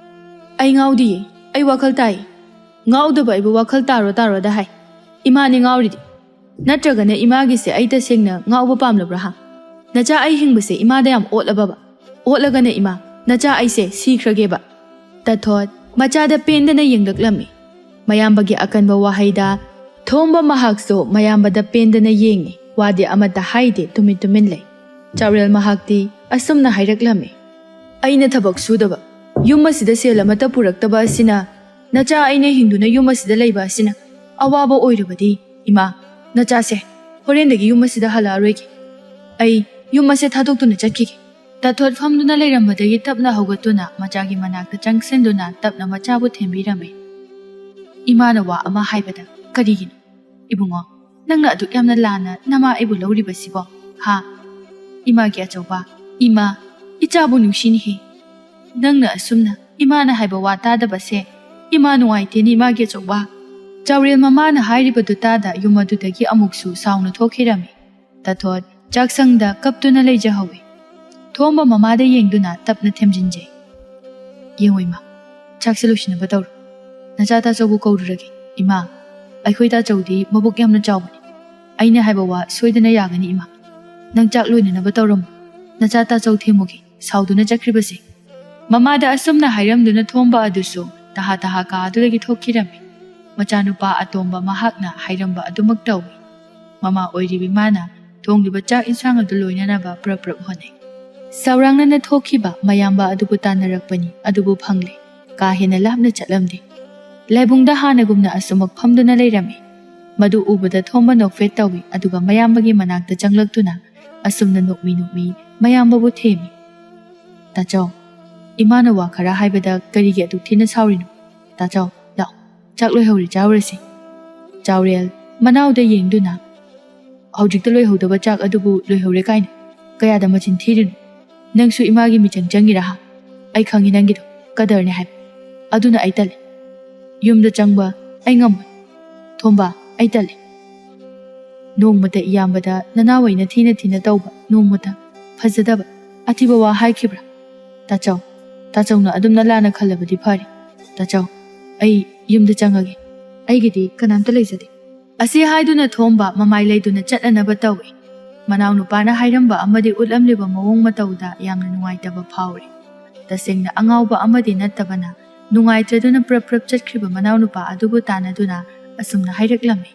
ꯑꯩ ꯉꯥꯎꯗꯤꯌꯦ, ꯑꯩ ꯋꯥꯈꯜ ꯇꯥꯏ꯫ ꯉꯥꯎꯗꯕ ꯑꯩꯕꯨ ꯋꯥꯈꯜ ꯇꯥꯔꯣ ꯇꯥꯔꯣꯗ ꯍꯥꯏ꯫ ꯏꯃꯥꯅꯦ ꯉꯥꯎꯔꯤꯗꯤ꯫ ꯅꯠꯇ꯭ꯔꯒꯅ ꯏꯃꯥꯒꯤꯁꯦ ꯑꯩ ꯇꯁꯦꯡꯅ ꯉꯥꯎꯕ ꯄꯥꯝꯂꯕ꯭ꯔꯥ ꯍꯥ? ꯅꯆꯥ ꯑꯩ ꯍꯤꯡꯕꯁꯦ ꯏꯃꯥꯗ ꯌꯥꯝ ꯑꯣꯠꯂꯕꯕ? ꯑꯣꯠꯂꯒꯅ ꯏꯃꯥ, ꯅꯆꯥ ꯑꯩꯁꯦ ꯁꯤꯈ꯭ꯔꯒꯦꯕ꯫ ꯇꯥꯊꯣꯠ ꯃꯆꯥꯗ ꯄꯦꯟꯗꯅ ꯌꯦꯡꯂꯛꯂꯝꯃꯤ꯫ ꯃꯌꯥꯝꯕꯒꯤ ꯑꯀꯟꯕ ꯋꯥꯍꯩꯗ ꯊꯣꯝꯕ ꯃꯍꯥꯛꯁꯨ ꯃꯌꯥꯝꯕꯗ ꯄꯦꯟꯗꯅ ꯌꯦꯡꯉꯤ꯫ ꯋꯥꯗꯤ ꯑꯃꯠꯇ ꯍꯥꯏꯗꯦ, ꯇꯨꯃꯤꯟ ꯇꯨꯃꯤꯟ ꯂꯩ꯫ ꯆꯥꯎꯔꯦꯜ ꯃꯍꯥꯛꯇꯤ ꯑꯁꯨꯝꯅ ꯍꯥꯏꯔꯛꯂꯝꯃꯤ꯫ ꯑꯩꯅ ꯊꯕꯛ ꯁꯨꯗꯕ, ꯌꯨꯝ ꯑꯁꯤꯗ ꯁꯦꯜ ꯑꯃꯠꯇ ꯄꯨꯔꯛꯇꯕ ꯑꯁꯤꯅ ꯅꯆꯥ ꯑꯩꯅ ꯍꯤꯡꯗꯨꯅ ꯌꯨꯝ ꯑꯁꯤꯗ ꯂꯩꯕ ꯑꯁꯤꯅ ꯑꯋꯥꯕ ꯑꯣꯏꯔꯕꯗꯤ, ꯏꯃꯥ, ꯅꯆꯥꯁꯦ ꯍꯣꯔꯦꯟꯗꯒꯤ ꯌꯨꯝ ꯑꯁꯤꯗ ꯍꯜꯂꯛꯑꯔꯣꯏꯒꯦ꯫ ꯑꯩ ꯌꯨꯝ ꯑꯁꯦ ꯊꯥꯗꯣꯛꯇꯨꯅ ꯆꯠꯈꯤꯒꯦ꯫ ꯇꯥꯊꯣꯠ ꯐꯝꯗꯨꯅ ꯂꯩꯔꯝꯕꯗꯒꯤ ꯇꯞꯅ ꯍꯧꯒꯠꯇꯨꯅ ꯃꯆꯥꯒꯤ ꯃꯅꯥꯛꯇ ꯆꯪꯁꯤꯟꯗꯨꯅ ꯇꯞꯅ ꯃꯆꯥꯕꯨ ꯊꯦꯝꯕꯤꯔꯝꯃꯤ꯫ ꯏꯃꯥꯅ ꯋꯥ ꯑꯃ ꯍꯥꯏꯕꯗ, "ꯀꯔꯤꯒꯤꯅꯣ? ꯏꯕꯨꯡꯉꯣ, ꯅꯪꯅ ꯑꯗꯨꯛ ꯌꯥꯝꯅ ꯂꯥꯟꯅ ꯅꯃꯥ ꯑꯩꯕꯨ ꯂꯧꯔꯤꯕꯁꯤꯕꯣ? ꯍꯥ? ꯏꯃꯥꯒꯤ ꯑꯆꯧꯕ, ꯏꯃꯥ, ꯏꯆꯥꯕꯨ ꯅꯨꯡꯁꯤꯅꯤꯍꯦ꯫ ꯅꯪꯅ ꯑꯁꯨꯝꯅ ꯏꯃꯥꯅ ꯍꯥꯏꯕ ꯋꯥ ꯇꯥꯗꯕꯁꯦ ꯏꯃꯥ ꯅꯨꯡꯉꯥꯏꯇꯦꯅꯦ, ꯏꯃꯥꯒꯤ ꯑꯆꯧꯕ꯫" ꯆꯥꯎꯔꯦꯜ ꯃꯃꯥꯅ ꯍꯥꯏꯔꯤꯕꯗꯨ ꯇꯥꯗ ꯌꯨꯝ ꯑꯗꯨꯗꯒꯤ ꯑꯃꯨꯛꯁꯨ ꯁꯥꯎꯅ ꯊꯣꯛꯈꯤꯔꯝꯃꯤ꯫ ꯇꯥꯊꯣꯠ ꯆꯥꯛꯁꯪꯗ ꯀꯞꯇꯨꯅ ꯂꯩꯖꯍꯧꯏ꯫ ꯊꯣꯝꯕ ꯃꯃꯥꯗ ꯌꯦꯡꯗꯨꯅ ꯇꯞꯅ ꯊꯦꯝꯖꯤꯟꯖꯩ꯫ "ꯌꯦꯡꯉꯣ ꯏꯃꯥ, ꯆꯥꯛꯁꯦ ꯂꯣꯏꯁꯤꯟꯅꯕ ꯇꯧꯔꯣ꯫ ꯅꯆꯥ ꯇꯥꯆꯧꯕꯨ ꯀꯧꯔꯨꯔꯒꯦ꯫ ꯏꯃꯥ, ꯑꯩꯈꯣꯏ ꯇꯥꯆꯧꯗꯤ ꯃꯕꯨꯛ ꯌꯥꯝꯅ ꯆꯥꯎꯕꯅꯤ꯫ ꯑꯩꯅ ꯍꯥꯏꯕ ꯋꯥ ꯁꯣꯏꯗꯅ ꯌꯥꯒꯅꯤ ꯏꯃꯥ꯫ ꯅꯪ ꯆꯥꯛ ꯂꯣꯏꯅꯅꯕ ꯇꯧꯔꯝꯃꯨ꯫ ꯅꯆꯥ ꯇꯥꯆꯧ ꯊꯦꯝꯃꯨꯒꯦ, ꯁꯥꯎꯗꯨꯅ ꯆꯠꯈ꯭ꯔꯤꯕꯁꯦ꯫" ꯃꯃꯥꯗ ꯑꯁꯨꯝꯅ ꯍꯥꯏꯔꯝꯗꯨꯅ ꯊꯣꯝꯕ ꯑꯗꯨꯁꯨ ꯇꯍꯥ ꯇꯍꯥ ꯀꯥ ꯑꯗꯨꯗꯒꯤ ꯊꯣꯛꯈꯤꯔꯝꯃꯤ꯫ ꯃꯆꯥꯅꯨꯄꯥ ꯑꯇꯣꯝꯕ ꯃꯍꯥꯛꯅ ꯍꯥꯏꯔꯝꯕ ꯑꯗꯨꯃꯛ ꯇꯧꯏ꯫ ꯃꯃꯥ ꯑꯣꯏꯔꯤꯕꯤ ꯃꯥꯅ ꯊꯣꯡꯂꯤꯕ ꯆꯥꯛ ꯏꯟꯁꯥꯡ ꯑꯗꯨ ꯂꯣꯏꯅꯅꯕ ꯄ꯭ꯔꯞ ꯄ꯭ꯔꯞ ꯍꯣꯠꯅꯩ꯫ ꯆꯥꯎꯔꯥꯛꯅꯅ ꯊꯣꯛꯈꯤꯕ ꯃꯌꯥꯝꯕ ꯑꯗꯨꯕꯨ ꯇꯥꯟꯅꯔꯛꯄꯅꯤ, ꯑꯗꯨꯕꯨ ꯐꯪꯂꯦ꯫ ꯀꯥ ꯍꯦꯟꯅ ꯂꯥꯞꯅ ꯆꯠꯂꯝꯗꯦ꯫ ꯂꯥꯏꯕꯨꯡꯗ ꯍꯥꯟꯅꯒꯨꯝꯅ ꯑꯁꯨꯃꯛ ꯐꯝꯗꯨꯅ ꯂꯩꯔꯝꯃꯤ꯫ ꯃꯗꯨ ꯎꯕꯗ ꯊꯣꯝꯕ ꯅꯣꯛꯐꯦꯠ ꯇꯧꯏ, ꯑꯗꯨꯒ ꯃꯌꯥꯝꯕꯒꯤ ꯃꯅꯥꯛꯇ ꯆꯪꯂꯛꯇꯨꯅ ꯑꯁꯨꯝꯅ ꯅꯣꯛꯃꯤ ꯅꯣꯛꯃꯤ ꯃꯌꯥꯝꯕꯕꯨ ꯊꯦꯝꯃꯤ꯫ "ꯇꯥꯆꯧ, ꯏꯃꯥꯅ ꯋꯥ ꯈꯔ ꯍꯥꯏꯕꯗ ꯀꯔꯤꯒꯤ ꯑꯗꯨꯛ ꯊꯤꯅ ꯁꯥꯎꯔꯤꯅꯣ? ꯇꯥꯆꯧ, ꯂꯥꯛꯑꯣ, ꯆꯥꯛ ꯂꯣꯏꯍꯧꯔꯦ, ꯆꯥꯔꯨꯔꯁꯤ꯫" ꯆꯥꯎꯔꯦꯜ ꯃꯅꯥꯎꯗ ꯌꯦꯡꯗꯨꯅ, "ꯍꯧꯖꯤꯛꯇ ꯂꯣꯏꯍꯧꯗꯕ ꯆꯥꯛ ꯑꯗꯨꯕꯨ ꯂꯣꯏꯍꯧꯔꯦ ꯀꯥꯏꯅ ꯀꯌꯥꯗ ꯃꯆꯤꯟ ꯊꯤꯔꯤꯅꯣ? "ꯅꯪꯁꯨ ꯏꯃꯥꯒꯤ ꯃꯤꯆꯪ ꯆꯪꯉꯤꯔꯥ ꯍꯥ? ꯑꯩ ꯈꯪꯉꯤ ꯅꯪꯒꯤꯗꯣ ꯀꯗꯔꯅꯦ ꯍꯥꯏꯕ꯫ ꯑꯗꯨꯅ ꯑꯩ ꯇꯜꯂꯤ꯫ ꯌꯨꯝꯗ ꯆꯪꯕ ꯑꯩ ꯉꯝꯃꯣꯏ꯫ ꯊꯣꯝꯕ, ꯑꯩ ꯇꯜꯂꯤ꯫ ꯅꯣꯡꯃꯇ ꯏꯌꯥꯝꯕꯗ ꯅꯅꯥꯎ ꯑꯩꯅ ꯊꯤꯅ ꯊꯤꯅ ꯇꯧꯕ, ꯅꯣꯡꯃꯇ ꯐꯖꯗꯕ, ꯑꯊꯤꯕ ꯋꯥ ꯍꯥꯏꯈꯤꯕ꯭ꯔꯥ? ꯇꯥꯆꯧ, ꯇꯥꯆꯧꯅ ꯑꯗꯨꯝ ꯅꯂꯥꯅ ꯈꯜꯂꯕꯗꯤ ꯐꯔꯦ꯫ ꯇꯥꯆꯧ, ꯑꯩ ꯌꯨꯝꯗ ꯆꯪꯉꯒꯦ꯫ ꯑꯩꯒꯤꯗꯤ ꯀꯅꯥꯝꯇ ꯂꯩꯖꯗꯦ꯫" ꯑꯁꯤ ꯍꯥꯏꯗꯨꯅ ꯊꯣꯝꯕ ꯃꯃꯥꯏ ꯂꯩꯗꯨꯅ ꯆꯠꯅꯅꯕ ꯇꯧꯏ꯫ ꯃꯅꯥꯎꯅꯨꯄꯥꯅ ꯍꯥꯏꯔꯝꯕ ꯑꯃꯗꯤ ꯎꯠꯂꯝꯂꯤꯕ ꯃꯑꯣꯡ ꯃꯇꯧꯗ ꯌꯥꯝꯅ ꯅꯨꯡꯉꯥꯏꯇꯕ ꯐꯥꯎꯔꯤ꯫ ꯇꯁꯦꯡꯅ ꯑꯉꯥꯎꯕ ꯑꯃꯗꯤ ꯅꯠꯇꯕꯅ ꯅꯨꯡꯉꯥꯏꯇ꯭ꯔꯗꯨꯅ ꯄ꯭ꯔꯞ ꯄ꯭ꯔꯞ ꯆꯠꯈ꯭ꯔꯤꯕ ꯃꯅꯥꯎꯅꯨꯄꯥ ꯑꯗꯨꯕꯨ ꯇꯥꯟꯅꯗꯨꯅ ꯑꯁꯨꯝꯅ ꯍꯥꯏꯔꯛꯂꯝꯃꯤ꯫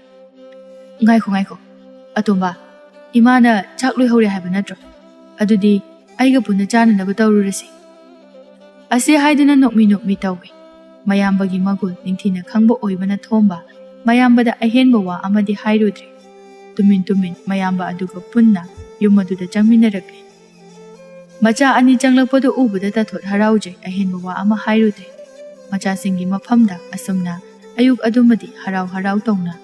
"ꯉꯥꯏꯈꯣ, ꯉꯥꯏꯈꯣ꯫ ꯑꯇꯣꯝꯕ, ꯏꯃꯥꯅ ꯆꯥꯛ ꯂꯣꯏꯍꯧꯔꯦ ꯍꯥꯏꯕ ꯅꯠꯇ꯭ꯔꯣ? ꯑꯗꯨꯗꯤ ꯑꯩꯒ ꯄꯨꯟꯅ ꯆꯥꯅꯅꯕ ꯇꯧꯔꯨꯔꯁꯤ꯫" ꯑꯁꯤ ꯍꯥꯏꯗꯨꯅ ꯅꯣꯛꯃꯤ ꯅꯣꯛꯃꯤ ꯇꯧꯏ꯫ ꯃꯌꯥꯝꯕꯒꯤ ꯃꯒꯨꯟ ꯅꯤꯡꯊꯤꯅ ꯈꯪꯕ ꯑꯣꯏꯕꯅ ꯊꯣꯝꯕ ꯃꯌꯥꯝꯕꯗ ꯑꯍꯦꯟꯕ ꯋꯥ ꯑꯃꯗꯤ ꯍꯥꯏꯔꯨꯗ꯭ꯔꯦ꯫ ꯇꯨꯃꯤꯟ ꯇꯨꯃꯤꯟ ꯃꯌꯥꯝꯕ ꯑꯗꯨꯒ ꯄꯨꯟꯅ ꯌꯨꯝ ꯑꯗꯨꯗ ꯆꯪꯃꯤꯟꯅꯔꯛꯂꯦ꯫ ꯃꯆꯥ ꯑꯅꯤ ꯆꯪꯂꯛꯄꯗꯨ ꯎꯕꯗ ꯇꯥꯊꯣꯠ ꯍꯔꯥꯎꯖꯩ, ꯑꯍꯦꯟꯕ ꯋꯥ ꯑꯃ ꯍꯥꯏꯔꯨꯗ꯭ꯔꯦ꯫ ꯃꯆꯥꯁꯤꯡꯒꯤ ꯃꯐꯝꯗ ꯑꯁꯨꯝꯅ ꯑꯌꯨꯛ ꯑꯗꯨꯃꯗꯤ ꯍꯔꯥꯎ ꯍꯔꯥꯎ ꯇꯧꯅ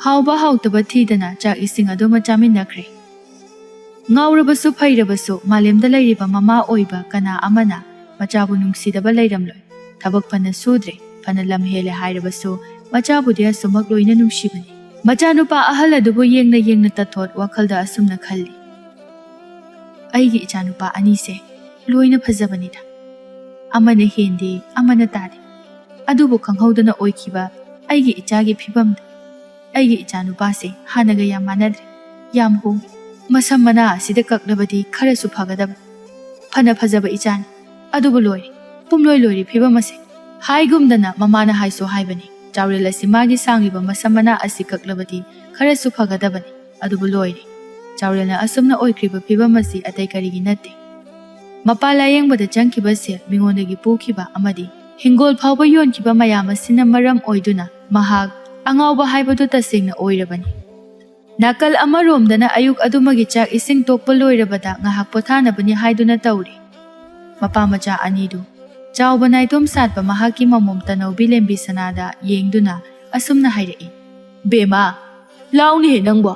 ꯍꯥꯎꯕ ꯍꯥꯎꯇꯕ ꯊꯤꯗꯅ ꯆꯥꯛ ꯏꯁꯤꯡ ꯑꯗꯨꯃ ꯆꯥꯃꯤꯟꯅꯈ꯭ꯔꯦ꯫ ꯉꯥꯎꯔꯕꯁꯨ ꯐꯩꯔꯕꯁꯨ ꯃꯥꯂꯦꯝꯗ ꯂꯩꯔꯤꯕ ꯃꯃꯥ ꯑꯣꯏꯕ ꯀꯅꯥ ꯑꯃꯅ ꯃꯆꯥꯕꯨ ꯅꯨꯡꯁꯤꯗꯕ ꯂꯩꯔꯝꯂꯣꯏ꯫ ꯊꯕꯛ ꯐꯅ ꯁꯨꯗ꯭ꯔꯦ, ꯐꯅ ꯂꯝ ꯍꯦꯜꯂꯦ ꯍꯥꯏꯔꯕꯁꯨ ꯃꯆꯥꯕꯨꯗꯤ ꯑꯁꯨꯃꯛ ꯂꯣꯏꯅ ꯅꯨꯡꯁꯤꯕꯅꯤ꯫ ꯃꯆꯥꯅꯨꯄꯥ ꯑꯍꯜ ꯑꯗꯨꯕꯨ ꯌꯦꯡꯅ ꯌꯦꯡꯅ ꯇꯥꯊꯣꯠ ꯋꯥꯈꯜꯗ ꯑꯁꯨꯝꯅ ꯈꯜꯂꯤ, "ꯑꯩꯒꯤ ꯏꯆꯥꯅꯨꯄꯥ ꯑꯅꯤꯁꯦ ꯂꯣꯏꯅ ꯐꯖꯕꯅꯤꯗ꯫ ꯑꯃꯅ ꯍꯦꯟꯗꯦ, ꯑꯃꯅ ꯇꯥꯗꯦ꯫ ꯑꯗꯨꯕꯨ ꯈꯪꯍꯧꯗꯅ ꯑꯣꯏꯈꯤꯕ ꯑꯩꯒꯤ ꯏꯆꯥꯒꯤ ꯐꯤꯕꯝꯗ ꯑꯩꯒꯤ ꯏꯆꯥꯅꯨꯄꯥꯁꯦ ꯍꯥꯟꯅꯒ ꯌꯥꯝ ꯃꯥꯟꯅꯗ꯭ꯔꯦ꯫ ꯌꯥꯝ ꯍꯣꯡꯉꯦ꯫ ꯃꯁꯝ ꯃꯅꯥ ꯑꯁꯤꯗ ꯀꯛꯂꯕꯗꯤ ꯈꯔꯁꯨ ꯐꯒꯗꯕ꯫ ꯐꯅ ꯐꯖꯕ ꯏꯆꯥꯅꯤ꯫ ꯑꯗꯨꯕꯨ ꯂꯣꯏꯔꯦ, ꯄꯨꯝꯂꯣꯏ ꯂꯣꯏꯔꯦ ꯐꯤꯕꯝ ꯑꯁꯦ꯫" ꯍꯥꯏꯒꯨꯝꯗꯅ ꯃꯃꯥꯅ ꯍꯥꯏꯁꯨ ꯍꯥꯏꯕꯅꯤ, ꯆꯥꯎꯔꯦꯜ ꯑꯁꯤ ꯃꯥꯒꯤ ꯁꯥꯡꯂꯤꯕ ꯃꯁꯝ ꯃꯅꯥ ꯑꯁꯤ ꯀꯛꯂꯕꯗꯤ ꯈꯔꯁꯨ ꯐꯒꯗꯕꯅꯤ꯫ ꯑꯗꯨꯕꯨ ꯂꯣꯏꯔꯦ꯫ ꯆꯥꯎꯔꯦꯜꯅ ꯑꯁꯨꯝꯅ ꯑꯣꯏꯈ꯭ꯔꯤꯕ ꯐꯤꯕꯝ ꯑꯁꯤ ꯑꯇꯩ ꯀꯔꯤꯒꯤ ꯅꯠꯇꯦ꯫ ꯃꯄꯥ ꯂꯥꯌꯦꯡꯕꯗ ꯆꯪꯈꯤꯕ ꯁꯦꯜ, ꯃꯤꯉꯣꯟꯗꯒꯤ ꯄꯨꯈꯤꯕ ꯑꯃꯗꯤ ꯍꯤꯡꯒꯣꯜ ꯐꯥꯎꯕ ꯌꯣꯟꯈꯤꯕ ꯃꯌꯥꯝ ꯑꯁꯤꯅ ꯃꯔꯝ ꯑꯣꯏꯗꯨꯅ ꯃꯍꯥꯛ ꯑꯉꯥꯎꯕ ꯍꯥꯏꯕꯗꯨ ꯇꯁꯦꯡꯅ ꯑꯣꯏꯔꯕꯅꯤ꯫ ꯅꯥꯀꯜ ꯑꯃꯔꯣꯝꯗꯅ ꯑꯌꯨꯛ ꯑꯗꯨꯃꯒꯤ ꯆꯥꯛ ꯏꯁꯤꯡ ꯇꯣꯛꯄ ꯂꯣꯏꯔꯕꯗ ꯉꯥꯏꯍꯥꯛ ꯄꯣꯊꯥꯅꯕꯅꯤ ꯍꯥꯏꯗꯨꯅ ꯇꯧꯔꯤ꯫ ꯃꯄꯥ ꯃꯆꯥ ꯑꯅꯤꯗꯨ ꯆꯥꯎꯕ ꯅꯥꯏꯇꯣꯝ ꯁꯥꯠꯄ ꯃꯍꯥꯛꯀꯤ ꯃꯃꯣꯝ ꯇꯅꯧꯕꯤ ꯂꯦꯝꯕꯤ ꯁꯅꯥꯗ ꯌꯦꯡꯗꯨꯅ ꯑꯁꯨꯝꯅ ꯍꯥꯏꯔꯛꯏ, "ꯕꯦꯝꯃ, ꯂꯥꯎꯅꯦꯍꯦ ꯅꯪꯕꯣ꯫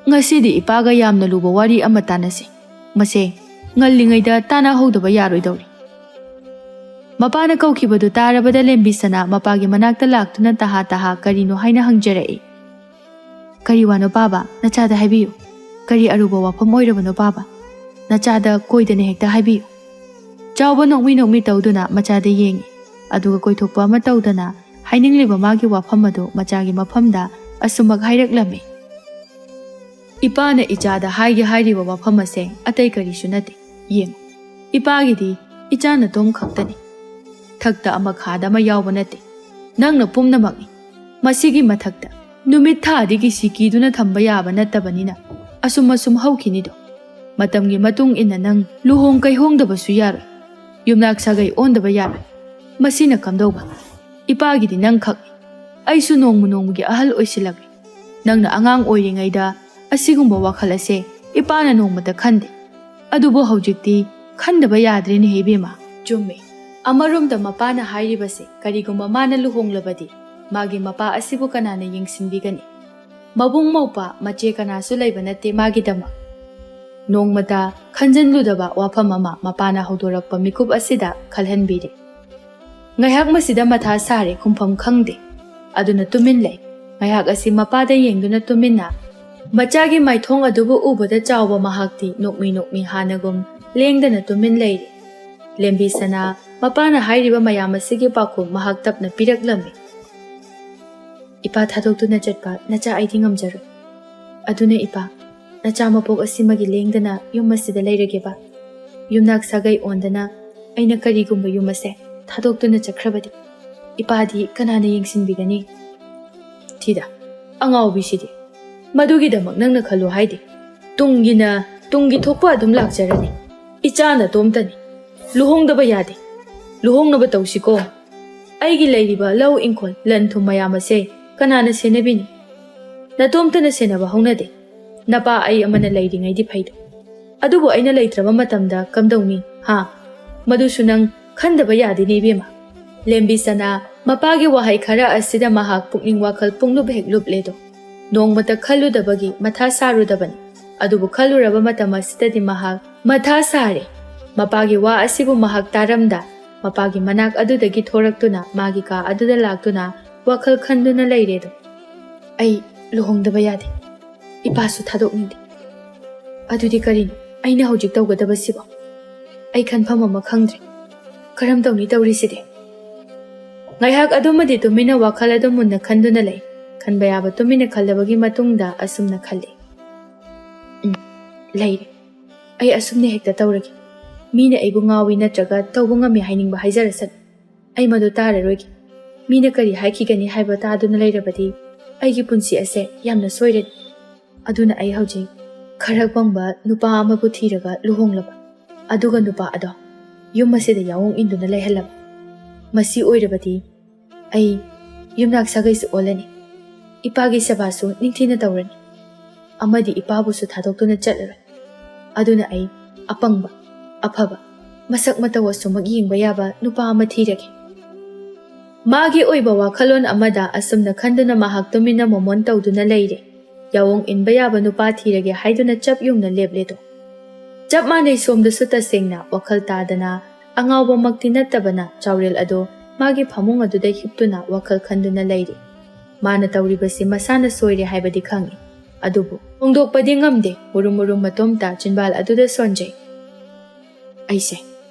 ꯉꯁꯤꯗꯤ ꯏꯄꯥꯒ ꯌꯥꯝꯅ ꯂꯨꯕ ꯋꯥꯔꯤ ꯑꯃ ꯇꯥꯟꯅꯁꯤ꯫ ꯃꯁꯦ ꯉꯜꯂꯤꯉꯩꯗ ꯇꯥꯟꯅꯍꯧꯗꯕ ꯌꯥꯔꯣꯏꯗꯧꯔꯤ꯫ ꯃꯄꯥꯅ ꯀꯧꯈꯤꯕꯗꯨ ꯇꯥꯔꯕꯗ ꯂꯦꯝꯕꯤꯁꯅꯥ ꯃꯄꯥꯒꯤ ꯃꯅꯥꯛꯇ ꯂꯥꯛꯇꯨꯅ ꯇꯍꯥ ꯇꯍꯥ ꯀꯔꯤꯅꯣ ꯍꯥꯏꯅ ꯍꯪꯖꯔꯛꯏ꯫ "ꯀꯔꯤ ꯋꯥꯅꯣ ꯄꯥꯕ? ꯅꯆꯥꯗ ꯍꯥꯏꯕꯤꯌꯨ꯫ ꯀꯔꯤ ꯑꯔꯨꯕ ꯋꯥꯐꯝ ꯑꯣꯏꯔꯕꯅꯣ ꯄꯥꯕ? ꯅꯆꯥꯗ ꯀꯣꯏꯗꯅ ꯍꯦꯛꯇ ꯍꯥꯏꯕꯤꯌꯨ꯫" ꯆꯥꯎꯕ ꯅꯣꯛꯃꯤ ꯅꯣꯛꯃꯤ ꯇꯧꯗꯨꯅ ꯃꯆꯥꯗ ꯌꯦꯡꯉꯤ꯫ ꯑꯗꯨꯒ ꯀꯣꯏꯊꯣꯛꯄ ꯑꯃ ꯇꯧꯗꯅ ꯍꯥꯏꯅꯤꯡꯂꯤꯕ ꯃꯥꯒꯤ ꯋꯥꯐꯝ ꯑꯗꯨ ꯃꯆꯥꯒꯤ ꯃꯐꯝꯗ ꯑꯁꯨꯝꯃꯛ ꯍꯥꯏꯔꯛꯂꯝꯃꯤ꯫ "ꯏꯄꯥꯅ ꯏꯆꯥꯗ ꯍꯥꯏꯒꯦ ꯍꯥꯏꯔꯤꯕ ꯋꯥꯐꯝ ꯑꯁꯦ ꯑꯇꯩ ꯀꯔꯤꯁꯨ ꯅꯠꯇꯦ꯫ ꯌꯦꯡꯉꯨ, ꯏꯄꯥꯒꯤꯗꯤ ꯏꯆꯥ ꯅꯇꯣꯝ ꯈꯛꯇꯅꯤ꯫ ꯊꯛꯇ ꯑꯃ ꯈꯥꯗ ꯑꯃ ꯌꯥꯎꯕ ꯅꯠꯇꯦ꯫ ꯅꯪꯅ ꯄꯨꯝꯅꯃꯛꯅꯤ꯫ ꯃꯁꯤꯒꯤ ꯃꯊꯛꯇ ꯅꯨꯃꯤꯠ ꯊꯥꯗꯒꯤ ꯁꯤꯀꯤꯗꯨꯅ ꯊꯝꯕ ꯌꯥꯕ ꯅꯠꯇꯕꯅꯤꯅ ꯑꯁꯨꯝ ꯑꯁꯨꯝ ꯍꯧꯈꯤꯅꯤꯗꯣ꯫ ꯃꯇꯝꯒꯤ ꯃꯇꯨꯡ ꯏꯟꯅ ꯅꯪ ꯂꯨꯍꯣꯡ ꯀꯩꯍꯣꯡꯗꯕꯁꯨ ꯌꯥꯔꯣꯏ꯫ ꯌꯨꯝꯅꯥꯛ ꯁꯥꯒꯩ ꯑꯣꯟꯗꯕ ꯌꯥꯔꯣꯏ꯫ ꯃꯁꯤꯅ ꯀꯝꯗꯧꯕ? ꯏꯄꯥꯒꯤꯗꯤ ꯅꯪ ꯈꯛꯅꯤ꯫ ꯑꯩꯁꯨ ꯅꯣꯡꯃ ꯅꯣꯡꯃꯒꯤ ꯑꯍꯜ ꯑꯣꯏꯁꯤꯜꯂꯛꯂꯤ꯫ ꯅꯪꯅ ꯑꯉꯥꯡ ꯑꯣꯏꯔꯤꯉꯩꯗ ꯑꯁꯤꯒꯨꯝꯕ ꯋꯥꯈꯜ ꯑꯁꯦ ꯏꯄꯥꯅ ꯅꯣꯡꯃꯇ ꯈꯟꯗꯦ꯫ ꯑꯗꯨꯕꯨ ꯍꯧꯖꯤꯛꯇꯤ ꯈꯟꯗꯕ ꯌꯥꯗ꯭ꯔꯦꯅꯦꯍꯦ ꯏꯕꯦꯝꯃ꯫" ꯆꯨꯝꯃꯦ꯫ ꯑꯃꯔꯣꯝꯗ ꯃꯄꯥꯅ ꯍꯥꯏꯔꯤꯕꯁꯦ, ꯀꯔꯤꯒꯨꯝꯕ ꯃꯥꯅ ꯂꯨꯍꯣꯡꯂꯕꯗꯤ ꯃꯥꯒꯤ ꯃꯄꯥ ꯑꯁꯤꯕꯨ ꯀꯅꯥꯅ ꯌꯦꯡꯁꯤꯟꯕꯤꯒꯅꯤ? ꯃꯕꯨꯡ ꯃꯧꯄ꯭ꯋꯥ ꯃꯆꯦ ꯀꯅꯥꯁꯨ ꯂꯩꯕ ꯅꯠꯇꯦ ꯃꯥꯒꯤꯗꯃꯛ꯫ ꯅꯣꯡꯃꯇ ꯈꯟꯖꯤꯜꯂꯨꯗꯕ ꯋꯥꯐꯝ ꯑꯃ ꯃꯄꯥꯅ ꯍꯧꯗꯣꯔꯛꯄ ꯃꯤꯀꯨꯞ ꯑꯁꯤꯗ ꯈꯜꯍꯟꯕꯤꯔꯦ꯫ ꯉꯥꯏꯍꯥꯛ ꯃꯁꯤꯗ ꯃꯊꯥ ꯁꯥꯔꯦ, ꯈꯨꯝꯐꯝ ꯈꯪꯗꯦ꯫ ꯑꯗꯨꯅ ꯇꯨꯃꯤꯟ ꯂꯩ꯫ ꯉꯥꯏꯍꯥꯛ ꯑꯁꯤ ꯃꯄꯥꯗ ꯌꯦꯡꯗꯨꯅ ꯇꯨꯃꯤꯟꯅ꯫ ꯃꯆꯥꯒꯤ ꯃꯥꯏꯊꯣꯡ ꯑꯗꯨꯕꯨ ꯎꯕꯗ ꯆꯥꯎꯕ ꯃꯍꯥꯛꯇꯤ ꯅꯣꯛꯃꯤ ꯅꯣꯛꯃꯤ ꯍꯥꯟꯅꯒꯨꯝ ꯂꯦꯡꯗꯅ ꯇꯨꯃꯤꯟ ꯂꯩꯔꯤ꯫ ꯂꯦꯝꯕꯤ ꯁꯅꯥ ꯃꯄꯥꯅ ꯍꯥꯏꯔꯤꯕ ꯃꯌꯥꯝ ꯑꯁꯤꯒꯤ ꯄꯥꯎꯈꯨꯝ ꯃꯍꯥꯛ ꯇꯞꯅ ꯄꯤꯔꯛꯂꯝꯃꯤ꯫ "ꯏꯄꯥ ꯊꯥꯗꯣꯛꯇꯨꯅ ꯆꯠꯄ ꯅꯆꯥ ꯑꯩꯗꯤ ꯉꯝꯖꯔꯣꯏ꯫ ꯑꯗꯨꯅ ꯏꯄꯥ, ꯅꯆꯥ ꯃꯄꯣꯛ ꯑꯁꯤꯃꯒꯤ ꯂꯦꯡꯗꯅ ꯌꯨꯝ ꯑꯁꯤꯗ ꯂꯩꯔꯒꯦꯕ꯫ ꯌꯨꯝꯅꯥꯛ ꯁꯥꯒꯩ ꯑꯣꯟꯗꯅ ꯑꯩꯅ ꯀꯔꯤꯒꯨꯝꯕ ꯌꯨꯝ ꯑꯁꯦ ꯊꯥꯗꯣꯛꯇꯨꯅ ꯆꯠꯈ꯭ꯔꯕꯗꯤ ꯏꯄꯥꯗꯤ ꯀꯅꯥꯅ ꯌꯦꯡꯁꯤꯟꯕꯤꯒꯅꯤ?" "ꯊꯤꯗ, ꯑꯉꯥꯎꯕꯤꯁꯤꯗꯤ꯫ ꯃꯗꯨꯒꯤꯗꯃꯛ ꯅꯪꯅ ꯈꯜꯂꯨ ꯍꯥꯏꯗꯦ꯫ ꯇꯨꯡꯒꯤꯅ ꯇꯨꯡꯒꯤ ꯊꯣꯛꯄ ꯑꯗꯨꯝ ꯂꯥꯛꯆꯔꯅꯤ꯫ ꯏꯆꯥ ꯅꯇꯣꯝꯇꯅꯤ꯫ ꯂꯨꯍꯣꯡꯗꯕ ꯌꯥꯗꯦ꯫ ꯂꯨꯍꯣꯡꯅꯕ ꯇꯧꯁꯤꯀꯣ꯫ ꯑꯩꯒꯤ ꯂꯩꯔꯤꯕ ꯂꯧ ꯏꯪꯈꯣꯜ, ꯂꯟ ꯊꯨꯝ ꯃꯌꯥꯝ ꯑꯁꯦ ꯀꯅꯥꯅ ꯁꯦꯟꯅꯕꯤꯅꯤ? ꯅꯇꯣꯝꯇꯅ ꯁꯦꯟꯅꯕ ꯍꯧꯅꯗꯦ꯫ ꯅꯄꯥ ꯑꯩ ꯑꯃꯅ ꯂꯩꯔꯤꯉꯩꯗꯤ ꯐꯩꯗꯣ꯫ ꯑꯗꯨꯕꯨ ꯑꯩꯅ ꯂꯩꯇ꯭ꯔꯕ ꯃꯇꯝꯗ ꯀꯝꯗꯧꯅꯤ, ꯍꯥ? ꯃꯗꯨꯁꯨ ꯅꯪ ꯈꯟꯗꯕ ꯌꯥꯗꯦꯅꯦ ꯏꯕꯦꯝꯃ꯫" ꯂꯦꯝꯕꯤ ꯁꯅꯥ ꯃꯄꯥꯒꯤ ꯋꯥꯍꯩ ꯈꯔ ꯑꯁꯤꯗ ꯃꯍꯥꯛ ꯄꯨꯛꯅꯤꯡ ꯋꯥꯈꯜ ꯄꯨꯡꯂꯨꯞ ꯍꯦꯛ ꯂꯨꯞꯂꯦꯗꯣ꯫ ꯅꯣꯡꯃꯇ ꯈꯜꯂꯨꯗꯕꯒꯤ, ꯃꯊꯥ ꯁꯥꯔꯨꯗꯕꯅꯤ꯫ ꯑꯗꯨꯕꯨ ꯈꯜꯂꯨꯔꯕ ꯃꯇꯝ ꯑꯁꯤꯗꯗꯤ ꯃꯍꯥꯛ ꯃꯊꯥ ꯁꯥꯔꯦ꯫ ꯃꯄꯥꯒꯤ ꯋꯥ ꯑꯁꯤꯕꯨ ꯃꯍꯥꯛ ꯇꯥꯔꯝꯗ, ꯃꯄꯥꯒꯤ ꯃꯅꯥꯛ ꯑꯗꯨꯗꯒꯤ ꯊꯣꯔꯛꯇꯨꯅ ꯃꯥꯒꯤ ꯀꯥ ꯑꯗꯨꯗ ꯂꯥꯛꯇꯨꯅ ꯋꯥꯈꯜ ꯈꯟꯗꯨꯅ ꯂꯩꯔꯦꯗꯣ꯫ "ꯑꯩ ꯂꯨꯍꯣꯡꯗꯕ ꯌꯥꯗꯦ꯫ ꯏꯄꯥꯁꯨ ꯊꯥꯗꯣꯛꯅꯤꯡꯗꯦ꯫ ꯑꯗꯨꯗꯤ ꯀꯔꯤꯅꯣ ꯑꯩꯅ ꯍꯧꯖꯤꯛ ꯇꯧꯒꯗꯕꯁꯤꯕꯣ? ꯑꯩ ꯈꯟꯐꯝ ꯑꯃ ꯈꯪꯗ꯭ꯔꯦ꯫ ꯀꯔꯝ ꯇꯧꯅꯤ ꯇꯧꯔꯤꯁꯤꯗꯤ?" ꯉꯥꯏꯍꯥꯛ ꯑꯗꯨꯃꯗꯤ ꯇꯨꯃꯤꯟꯅ ꯋꯥꯈꯜ ꯑꯗꯨ ꯃꯨꯟꯅ ꯈꯟꯗꯨꯅ ꯂꯩ꯫ ꯈꯟꯕ ꯌꯥꯕ ꯇꯨꯃꯤꯟꯅ ꯈꯜꯂꯕꯒꯤ ꯃꯇꯨꯡꯗ ꯑꯁꯨꯝꯅ ꯈꯜꯂꯤ, "ꯎꯝ, ꯂꯩꯔꯦ꯫ ꯑꯩ ꯑꯁꯨꯝꯅ ꯍꯦꯛꯇ ꯇꯧꯔꯒꯦ꯫ ꯃꯤꯅ ꯑꯩꯕꯨ ꯉꯥꯎꯏ ꯅꯠꯇ꯭ꯔꯒ ꯇꯧꯕ ꯉꯝꯃꯤ ꯍꯥꯏꯅꯤꯡꯕ ꯍꯥꯏꯖꯔꯁꯅꯨ꯫ ꯑꯩ ꯃꯗꯨ ꯇꯥꯔꯔꯣꯏꯒꯦ꯫ ꯃꯤꯅ ꯀꯔꯤ ꯍꯥꯏꯈꯤꯒꯅꯤ ꯍꯥꯏꯕ ꯇꯥꯗꯨꯅ ꯂꯩꯔꯕꯗꯤ ꯑꯩꯒꯤ ꯄꯨꯟꯁꯤ ꯑꯁꯦ ꯌꯥꯝꯅ ꯁꯣꯏꯔꯅꯤ꯫ ꯑꯗꯨꯅ ꯑꯩ ꯍꯧꯖꯤꯛ ꯈꯔ ꯄꯪꯕ ꯅꯨꯄꯥ ꯑꯃꯕꯨ ꯊꯤꯔꯒ ꯂꯨꯍꯣꯡꯂꯕ꯫ ꯑꯗꯨꯒ ꯅꯨꯄꯥ ꯑꯗꯣ ꯌꯨꯝ ꯑꯁꯤꯗ ꯌꯥꯑꯣꯡ ꯏꯟꯗꯨꯅ ꯂꯩꯍꯜꯂꯕ꯫ ꯃꯁꯤ ꯑꯣꯏꯔꯕꯗꯤ ꯑꯩ ꯌꯨꯝꯅꯥꯛ ꯁꯥꯒꯩꯁꯨ ꯑꯣꯜꯂꯅꯤ꯫ ꯏꯄꯥꯒꯤ ꯁꯦꯕꯥꯁꯨ ꯅꯤꯡꯊꯤꯅ ꯇꯧꯔꯅꯤ꯫ ꯑꯃꯗꯤ ꯏꯄꯥꯕꯨꯁꯨ ꯊꯥꯗꯣꯛꯇꯨꯅ ꯆꯠꯂꯔꯣꯏ꯫ ꯑꯗꯨꯅ ꯑꯩ ꯑꯄꯪꯕ, ꯑꯐꯕ, ꯃꯁꯛ ꯃꯇꯧ ꯑꯁꯨꯃꯛ ꯌꯦꯡꯕ ꯌꯥꯕ ꯅꯨꯄꯥ ꯑꯃ ꯊꯤꯔꯒꯦ꯫" ꯃꯥꯒꯤ ꯑꯣꯏꯕ ꯋꯥꯈꯜꯂꯣꯟ ꯑꯃꯗ ꯑꯁꯨꯝꯅ ꯈꯟꯗꯨꯅ ꯃꯍꯥꯛ ꯇꯨꯃꯤꯟꯅ ꯃꯣꯃꯣꯟ ꯇꯧꯗꯨꯅ ꯂꯩꯔꯦ꯫ ꯌꯥꯑꯣꯡ ꯏꯟꯕ ꯌꯥꯕ ꯅꯨꯄꯥ ꯊꯤꯔꯒꯦ ꯍꯥꯏꯗꯨꯅ ꯆꯞ ꯌꯨꯡꯅ ꯂꯦꯞꯂꯦꯗꯣ꯫ ꯆꯞ ꯃꯥꯟꯅꯩ, ꯁꯣꯝꯗꯁꯨ ꯇꯁꯦꯡꯅ ꯋꯥꯈꯜ ꯇꯥꯗꯅ ꯑꯉꯥꯎꯕꯃꯛꯇꯤ ꯅꯠꯇꯕꯅ ꯆꯥꯎꯔꯦꯜ ꯑꯗꯣ ꯃꯥꯒꯤ ꯐꯃꯨꯡ ꯑꯗꯨꯗ ꯍꯤꯞꯇꯨꯅ ꯋꯥꯈꯜ ꯈꯟꯗꯨꯅ ꯂꯩꯔꯤ꯫ ꯃꯥꯅ ꯇꯧꯔꯤꯕꯁꯤ ꯃꯁꯥꯅ ꯁꯣꯏꯔꯦ ꯍꯥꯏꯕꯗꯤ ꯈꯪꯏ, ꯑꯗꯨꯕꯨ ꯍꯣꯡꯗꯣꯛꯄꯗꯤ ꯉꯝꯗꯦ꯫ ꯃꯨꯔꯨꯝ ꯃꯨꯔꯨꯝ ꯃꯇꯣꯝꯇ ꯆꯤꯟꯕꯥꯜ ꯑꯗꯨꯗ ꯁꯣꯟꯖꯩ꯫ "ꯑꯩꯁꯦ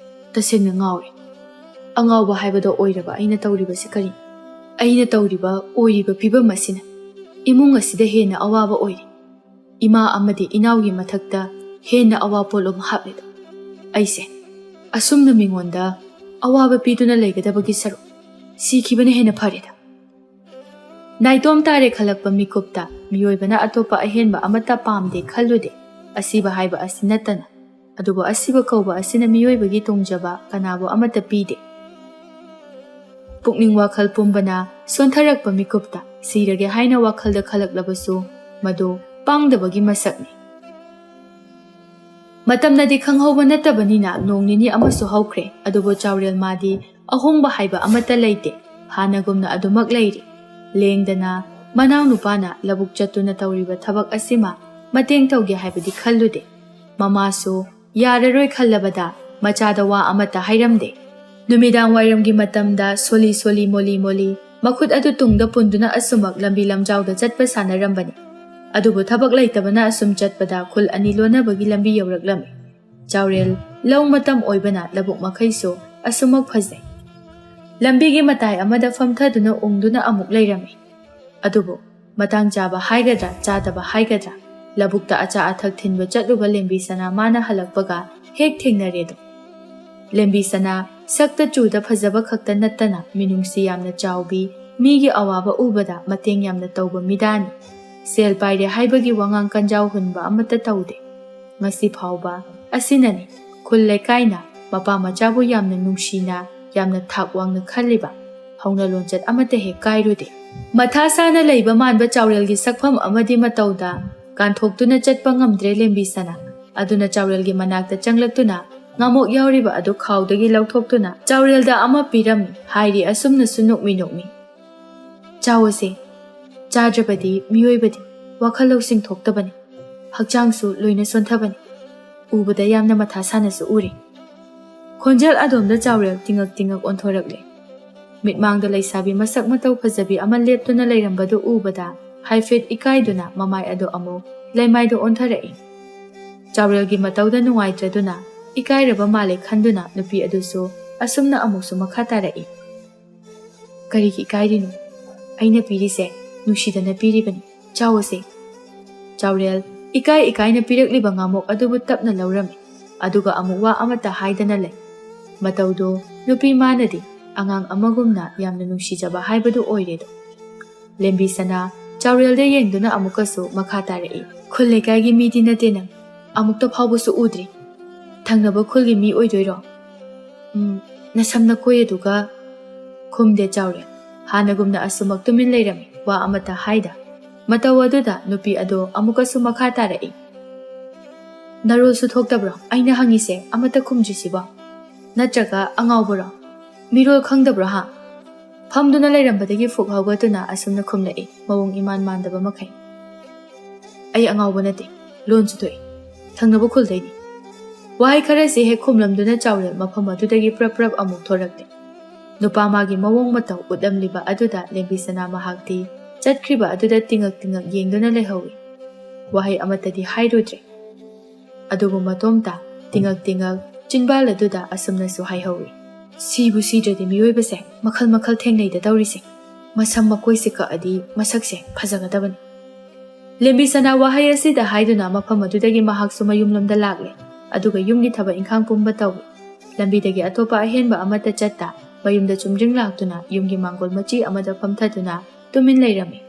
ꯇꯁꯦꯡꯅ ꯉꯥꯎꯔꯦ꯫ ꯑꯉꯥꯎꯕ ꯍꯥꯏꯕꯗꯣ ꯑꯣꯏꯔꯕ ꯑꯩꯅ ꯇꯧꯔꯤꯕꯁꯤ ꯀꯔꯤꯅꯣ? ꯑꯩꯅ ꯇꯧꯔꯤꯕ, ꯑꯣꯏꯔꯤꯕ ꯐꯤꯕꯝ ꯑꯁꯤꯅ ꯏꯃꯨꯡ ꯑꯁꯤꯗ ꯍꯦꯟꯅ ꯑꯋꯥꯕ ꯑꯣꯏꯔꯦ꯫ ꯏꯃꯥ ꯑꯃꯗꯤ ꯏꯅꯥꯎꯒꯤ ꯃꯊꯛꯇ ꯍꯦꯟꯅ ꯑꯋꯥ ꯄꯣꯠꯂꯨꯝ ꯍꯥꯞꯂꯦꯗꯣ꯫ ꯑꯩꯁꯦ ꯑꯁꯨꯝꯅ ꯃꯤꯉꯣꯟꯗ ꯑꯋꯥꯕ ꯄꯤꯗꯨꯅ ꯂꯩꯒꯗꯕꯒꯤ ꯁꯔꯨꯛ ꯁꯤꯈꯤꯕꯅ ꯍꯦꯟꯅ ꯐꯔꯦꯗ꯫" ꯅꯥꯏꯇꯣꯝ ꯇꯥꯔꯦ ꯈꯜꯂꯛꯄ ꯃꯤꯀꯨꯞꯇ ꯃꯤꯑꯣꯏꯕꯅ ꯑꯇꯣꯞꯄ ꯑꯍꯦꯟꯕ ꯑꯃꯠꯇ ꯄꯥꯝꯗꯦ ꯈꯜꯂꯨꯗꯦ꯫ ꯑꯁꯤꯕ ꯍꯥꯏꯕ ꯑꯁꯤ ꯅꯠꯇꯅ꯫ ꯑꯗꯨꯕꯨ ꯑꯁꯤꯕ ꯀꯧꯕ ꯑꯁꯤꯅ ꯃꯤꯑꯣꯏꯕꯒꯤ ꯇꯣꯡꯖꯕ ꯀꯅꯥꯕꯨ ꯑꯃꯠꯇ ꯄꯤꯗꯦ꯫ ꯄꯨꯛꯅꯤꯡ ꯋꯥꯈꯜ ꯄꯨꯝꯕꯅ ꯁꯣꯟꯊꯔꯛꯄ ꯃꯤꯀꯨꯞꯇ ꯁꯤꯔꯒꯦ ꯍꯥꯏꯅ ꯋꯥꯈꯜꯗ ꯈꯜꯂꯛꯂꯕꯁꯨ ꯃꯗꯨ ꯄꯥꯡꯗꯕꯒꯤ ꯃꯁꯛꯅꯤ꯫ ꯃꯇꯝꯅꯗꯤ ꯈꯪꯍꯧꯕ ꯅꯠꯇꯕꯅꯤꯅ ꯅꯣꯡ ꯅꯤꯅꯤ ꯑꯃꯁꯨ ꯍꯧꯈ꯭ꯔꯦ꯫ ꯑꯗꯨꯕꯨ ꯆꯥꯎꯔꯦꯜ ꯃꯥꯗꯤ ꯑꯍꯣꯡꯕ ꯍꯥꯏꯕ ꯑꯃꯠꯇ ꯂꯩꯇꯦ꯫ ꯍꯥꯟꯅꯒꯨꯝꯅ ꯑꯗꯨꯃꯛ ꯂꯩꯔꯤ꯫ ꯂꯦꯡꯗꯅ ꯃꯅꯥꯎꯅꯨꯄꯥꯅ ꯂꯧꯕꯨꯛ ꯆꯠꯇꯨꯅ ꯇꯧꯔꯤꯕ ꯊꯕꯛ ꯑꯁꯤꯃ ꯃꯇꯦꯡ ꯇꯧꯒꯦ ꯍꯥꯏꯕꯗꯤ ꯈꯜꯂꯨꯗꯦ꯫ ꯃꯃꯥꯁꯨ ꯌꯥꯔꯔꯣꯏ ꯈꯜꯂꯕꯗ ꯃꯆꯥꯗ ꯋꯥ ꯑꯃꯠꯇ ꯍꯥꯏꯔꯝꯗꯦ꯫ ꯅꯨꯃꯤꯗꯥꯡ ꯋꯥꯏꯔꯝꯒꯤ ꯃꯇꯝꯗ ꯁꯣꯂꯤ ꯁꯣꯂꯤ ꯃꯣꯂꯤ ꯃꯣꯂꯤ ꯃꯈꯨꯠ ꯑꯗꯨ ꯇꯨꯡꯗ ꯄꯨꯟꯗꯨꯅ ꯑꯁꯨꯃꯛ ꯂꯝꯕꯤ ꯂꯝꯖꯥꯎꯗ ꯆꯠꯄ ꯁꯥꯟꯅꯔꯝꯕꯅꯤ꯫ ꯑꯗꯨꯕꯨ ꯊꯕꯛ ꯂꯩꯇꯕꯅ ꯑꯁꯨꯝ ꯆꯠꯄꯗ ꯈꯨꯜ ꯑꯅꯤ ꯂꯣꯟꯅꯕꯒꯤ ꯂꯝꯕꯤ ꯌꯧꯔꯛꯂꯝꯃꯤ꯫ ꯆꯥꯎꯔꯦꯜ ꯂꯧ ꯃꯇꯝ ꯑꯣꯏꯕꯅ ꯂꯧꯕꯨꯛ ꯃꯈꯩꯁꯨ ꯑꯁꯨꯃꯛ ꯐꯖꯩ꯫ ꯂꯝꯕꯤꯒꯤ ꯃꯇꯥꯏ ꯑꯃꯗ ꯐꯝꯊꯗꯨꯅ ꯎꯪꯗꯨꯅ ꯑꯃꯨꯛ ꯂꯩꯔꯝꯃꯤ꯫ ꯑꯗꯨꯕꯨ ꯃꯇꯥꯡ ꯆꯥꯕ ꯍꯥꯏꯒꯗ꯭ꯔꯥ, ꯆꯥꯗꯕ ꯍꯥꯏꯒꯗ꯭ꯔꯥ, ꯂꯧꯕꯨꯛꯇ ꯑꯆꯥ ꯑꯊꯛ ꯊꯤꯟꯕ ꯆꯠꯂꯨꯕ ꯂꯦꯝꯕꯤ ꯁꯅꯥ ꯃꯥꯅ ꯍꯜꯂꯛꯄꯒ ꯍꯦꯛ ꯊꯦꯡꯅꯔꯦꯗꯣ꯫ ꯂꯦꯝꯕꯤ ꯁꯅꯥ ꯁꯛꯇ ꯆꯨꯗ ꯐꯖꯕ ꯈꯛꯇ ꯅꯠꯇꯅ ꯃꯤꯅꯨꯡꯁꯤ ꯌꯥꯝꯅ ꯆꯥꯎꯕꯤ, ꯃꯤꯒꯤ ꯑꯋꯥꯕ ꯎꯕꯗ ꯃꯇꯦꯡ ꯌꯥꯝꯅ ꯇꯧꯕ ꯃꯤꯗꯥꯅꯤ꯫ ꯁꯦꯜ ꯄꯥꯏꯔꯦ ꯍꯥꯏꯕꯒꯤ ꯋꯥꯉꯥꯡ ꯀꯟꯖꯥꯎ ꯍꯨꯟꯕ ꯑꯃꯠꯇ ꯇꯧꯗꯦ꯫ ꯉꯁꯤ ꯐꯥꯎꯕ ꯑꯁꯤꯅꯅꯤ ꯈꯨꯜ ꯂꯩꯀꯥꯏꯅ ꯃꯄꯥ ꯃꯆꯥꯕꯨ ꯌꯥꯝꯅ ꯅꯨꯡꯁꯤꯅ, ꯌꯥꯝꯅ ꯊꯥꯛ ꯋꯥꯡꯅ ꯈꯜꯂꯤꯕ꯫ ꯍꯧꯅ ꯂꯣꯟꯆꯠ ꯑꯃꯠꯇ ꯍꯦꯛ ꯀꯥꯏꯔꯨꯗꯦ꯫ ꯃꯊꯥ ꯁꯥꯅ ꯂꯩꯕ ꯃꯥꯟꯕ ꯆꯥꯎꯔꯦꯜꯒꯤ ꯁꯛꯐꯝ ꯑꯃꯗꯤ ꯃꯇꯧꯗ ꯀꯥꯟꯊꯣꯛꯇꯨꯅ ꯆꯠꯄ ꯉꯝꯗ꯭ꯔꯦ ꯂꯦꯝꯕꯤ ꯁꯅꯥ꯫ ꯑꯗꯨꯅ ꯆꯥꯎꯔꯦꯜꯒꯤ ꯃꯅꯥꯛꯇ ꯆꯪꯂꯛꯇꯨꯅ ꯉꯥꯃꯣꯛ ꯌꯥꯎꯔꯤꯕ ꯑꯗꯨ ꯈꯥꯎꯗꯒꯤ ꯂꯧꯊꯣꯛꯇꯨꯅ ꯆꯥꯎꯔꯦꯜꯗ ꯑꯃ ꯄꯤꯔꯝꯃꯤ꯫ ꯍꯥꯏꯔꯤ ꯑꯁꯨꯝꯅꯁꯨ ꯅꯣꯛꯃꯤ ꯅꯣꯛꯃꯤ, "ꯆꯥꯎꯑꯁꯦ, ꯆꯥꯗ꯭ꯔꯕꯗꯤ ꯃꯤꯑꯣꯏꯕꯗꯤ ꯋꯥꯈꯜ ꯂꯧꯁꯤꯡ ꯊꯣꯛꯇꯕꯅꯤ, ꯍꯛꯆꯥꯡꯁꯨ ꯂꯣꯏꯅ ꯁꯣꯟꯊꯕꯅꯤ꯫ ꯎꯕꯗ ꯌꯥꯝꯅ ꯃꯊꯥ ꯁꯥꯅꯁꯨ ꯎꯔꯦ꯫" ꯈꯣꯟꯖꯦꯜ ꯑꯗꯣꯝꯗ ꯆꯥꯎꯔꯦꯜ ꯇꯤꯉꯛ ꯇꯤꯉꯛ ꯑꯣꯟꯊꯣꯔꯛꯂꯦ꯫ ꯃꯤꯠꯃꯥꯡꯗ ꯂꯩꯁꯥꯕꯤ ꯃꯁꯛ ꯃꯇꯧ ꯐꯖꯕꯤ ꯑꯃ ꯂꯦꯞꯇꯨꯅ ꯂꯩꯔꯝꯕꯗꯨ ꯎꯕꯗ ꯍꯥꯏꯐꯦꯠ ꯏꯀꯥꯏꯗꯨꯅ ꯃꯃꯥꯏ ꯑꯗꯨ ꯑꯃꯨꯛ ꯂꯩꯃꯥꯏꯗ ꯑꯣꯟꯊꯔꯛꯏ꯫ ꯆꯥꯎꯔꯦꯜꯒꯤ ꯃꯇꯧꯗ ꯅꯨꯡꯉꯥꯏꯇ꯭ꯔꯗꯨꯅ ꯏꯀꯥꯏꯔꯕ ꯃꯥꯜꯂꯦ ꯈꯟꯗꯨꯅ ꯅꯨꯄꯤ ꯑꯗꯨꯁꯨ ꯑꯁꯨꯝꯅ ꯑꯃꯨꯛꯁꯨ ꯃꯈꯥ ꯇꯥꯔꯛꯏ꯫ "ꯀꯔꯤꯒꯤ ꯏꯀꯥꯏꯔꯤꯅꯣ? ꯑꯩꯅ ꯄꯤꯔꯤꯁꯦ ꯅꯨꯡꯁꯤꯗꯅ ꯄꯤꯔꯤꯕꯅꯤ꯫ ꯆꯥꯎꯑꯁꯦ꯫" ꯆꯥꯎꯔꯦꯜ ꯏꯀꯥꯏ ꯏꯀꯥꯏꯅ ꯄꯤꯔꯛꯂꯤꯕ ꯉꯥꯃꯣꯛ ꯑꯗꯨꯕꯨ ꯇꯞꯅ ꯂꯧꯔꯝꯃꯤ꯫ ꯑꯗꯨꯒ ꯑꯃꯨꯛ ꯋꯥ ꯑꯃꯠꯇ ꯍꯥꯏꯗꯅ ꯂꯩ꯫ ꯃꯇꯧꯗꯨ ꯅꯨꯄꯤ ꯃꯥꯅꯗꯤ ꯑꯉꯥꯡ ꯑꯃꯒꯨꯝꯅ ꯌꯥꯝꯅ ꯅꯨꯡꯁꯤꯖꯕ ꯍꯥꯏꯕꯗꯨ ꯑꯣꯏꯔꯦꯗꯣ꯫ ꯂꯦꯝꯕꯤ ꯁꯅꯥ ꯆꯥꯎꯔꯦꯜꯗ ꯌꯦꯡꯗꯨꯅ ꯑꯃꯨꯛꯀꯁꯨ ꯃꯈꯥ ꯇꯥꯔꯛꯏ꯫ "ꯈꯨꯜ ꯂꯩꯀꯥꯏꯒꯤ ꯃꯤꯗꯤ ꯅꯠꯇꯦ ꯅꯪ, ꯑꯃꯨꯛꯇ ꯐꯥꯎꯕꯁꯨ ꯎꯗ꯭ꯔꯤ꯫ ꯊꯪꯅꯕ ꯈꯨꯜꯒꯤ ꯃꯤ ꯑꯣꯏꯗꯣꯏꯔꯣ?" "ꯎꯝ, ꯅꯁꯝ ꯅꯀꯣꯏ ꯑꯗꯨꯒ꯫" ꯈꯨꯝꯗꯦ ꯆꯥꯎꯔꯦꯜ꯫ ꯍꯥꯟꯅꯒꯨꯝꯅ ꯑꯁꯨꯃꯛ ꯇꯨꯃꯤꯟ ꯂꯩꯔꯝꯃꯤ, ꯋꯥ ꯑꯃꯠꯇ ꯍꯥꯏꯗ꯫ ꯃꯇꯧ ꯑꯗꯨꯗ ꯅꯨꯄꯤ ꯑꯗꯨ ꯑꯃꯨꯛꯀꯁꯨ ꯃꯈꯥ ꯇꯥꯔꯛꯏ꯫ "ꯅꯔꯣꯜꯁꯨ ꯊꯣꯛꯇꯕ꯭ꯔꯣ ꯑꯩꯅ ꯍꯪꯉꯤꯁꯦ ꯑꯃꯠꯇ ꯈꯨꯝꯗ꯭ꯔꯤꯁꯤꯕꯣ? ꯅꯠꯇ꯭ꯔꯒ ꯑꯉꯥꯎꯕꯔꯣ? ꯃꯤꯔꯣꯜ ꯈꯪꯗꯕ꯭ꯔꯣ ꯍꯥ?" ꯐꯝꯗꯨꯅ ꯂꯩꯔꯝꯕꯗꯒꯤ ꯐꯨꯛ ꯍꯧꯒꯠꯇꯨꯅ ꯑꯁꯨꯝꯅ ꯈꯨꯝꯂꯛꯏ, ꯃꯑꯣꯡ ꯏꯃꯥꯟ ꯃꯥꯟꯗꯕ ꯃꯈꯩ꯫ "ꯑꯩ ꯑꯉꯥꯎꯕ ꯅꯠꯇꯦ, ꯂꯣꯟꯁꯨ ꯊꯣꯛꯏ, ꯊꯪꯅꯕ ꯈꯨꯜꯗꯩꯅꯤ"꯫ ꯋꯥꯍꯩ ꯈꯔꯁꯤ ꯍꯦꯛ ꯈꯨꯝꯂꯝꯗꯨꯅ ꯆꯥꯎꯔꯦꯜ ꯃꯐꯝ ꯑꯗꯨꯗꯒꯤ ꯄ꯭ꯔꯞ ꯄ꯭ꯔꯞ ꯑꯃꯨꯛ ꯊꯣꯔꯛꯂꯦ꯫ ꯅꯨꯄꯥ ꯃꯥꯒꯤ ꯃꯑꯣꯡ ꯃꯇꯧ ꯎꯠꯂꯝꯂꯤꯕ ꯑꯗꯨꯗ ꯂꯦꯝꯕꯤ ꯁꯅꯥ ꯃꯍꯥꯛꯇꯤ ꯆꯠꯈ꯭ꯔꯤꯕ ꯑꯗꯨꯗ ꯇꯤꯉꯛ ꯇꯤꯉꯛ ꯌꯦꯡꯗꯨꯅ ꯂꯩꯍꯧꯏ꯫ ꯋꯥꯍꯩ ꯑꯃꯠꯇꯗꯤ ꯍꯥꯏꯔꯨꯗ꯭ꯔꯦ꯫ ꯑꯗꯨꯕꯨ ꯃꯇꯣꯝꯇ ꯇꯤꯉꯛ ꯇꯤꯉꯛ ꯆꯤꯟꯕꯥꯜ ꯑꯗꯨꯗ ꯑꯁꯨꯝꯅꯁꯨ ꯍꯥꯏꯍꯧꯏ, "ꯁꯤꯕꯨ ꯁꯤꯗ꯭ꯔꯗꯤ ꯃꯤꯑꯣꯏꯕꯁꯦ ꯃꯈꯜ ꯃꯈꯜ ꯊꯦꯡꯅꯩꯗ ꯇꯧꯔꯤꯁꯦ꯫ ꯃꯁꯝ ꯃꯀꯣꯏꯁꯦ ꯀꯛꯑꯗꯤ ꯃꯁꯛꯁꯦ ꯐꯖꯒꯗꯕꯅꯤ"꯫ ꯂꯦꯝꯕꯤ ꯁꯅꯥ ꯋꯥꯍꯩ ꯑꯁꯤꯗ ꯍꯥꯏꯗꯨꯅ ꯃꯐꯝ ꯑꯗꯨꯗꯒꯤ ꯃꯍꯥꯛꯁꯨ ꯃꯌꯨꯝꯂꯣꯝꯗ ꯂꯥꯛꯂꯦ꯫ ꯑꯗꯨꯒ ꯌꯨꯝꯒꯤ ꯊꯕꯛ ꯏꯪꯈꯥꯡ ꯄꯨꯝꯕ ꯇꯧꯏ꯫ ꯂꯝꯕꯤꯗꯒꯤ ꯑꯇꯣꯞꯄ ꯑꯍꯦꯟꯕ ꯑꯃꯠꯇ ꯆꯠꯇ ꯃꯌꯨꯝꯗ ꯆꯨꯝꯗ꯭ꯔꯤꯡ ꯂꯥꯛꯇꯨꯅ ꯌꯨꯝꯒꯤ ꯃꯥꯡꯒꯣꯜ ꯃꯆꯤ ꯑꯃꯗ ꯐꯝꯊꯗꯨꯅ ꯇꯨꯃꯤꯟ ꯂꯩꯔꯝꯃꯤ꯫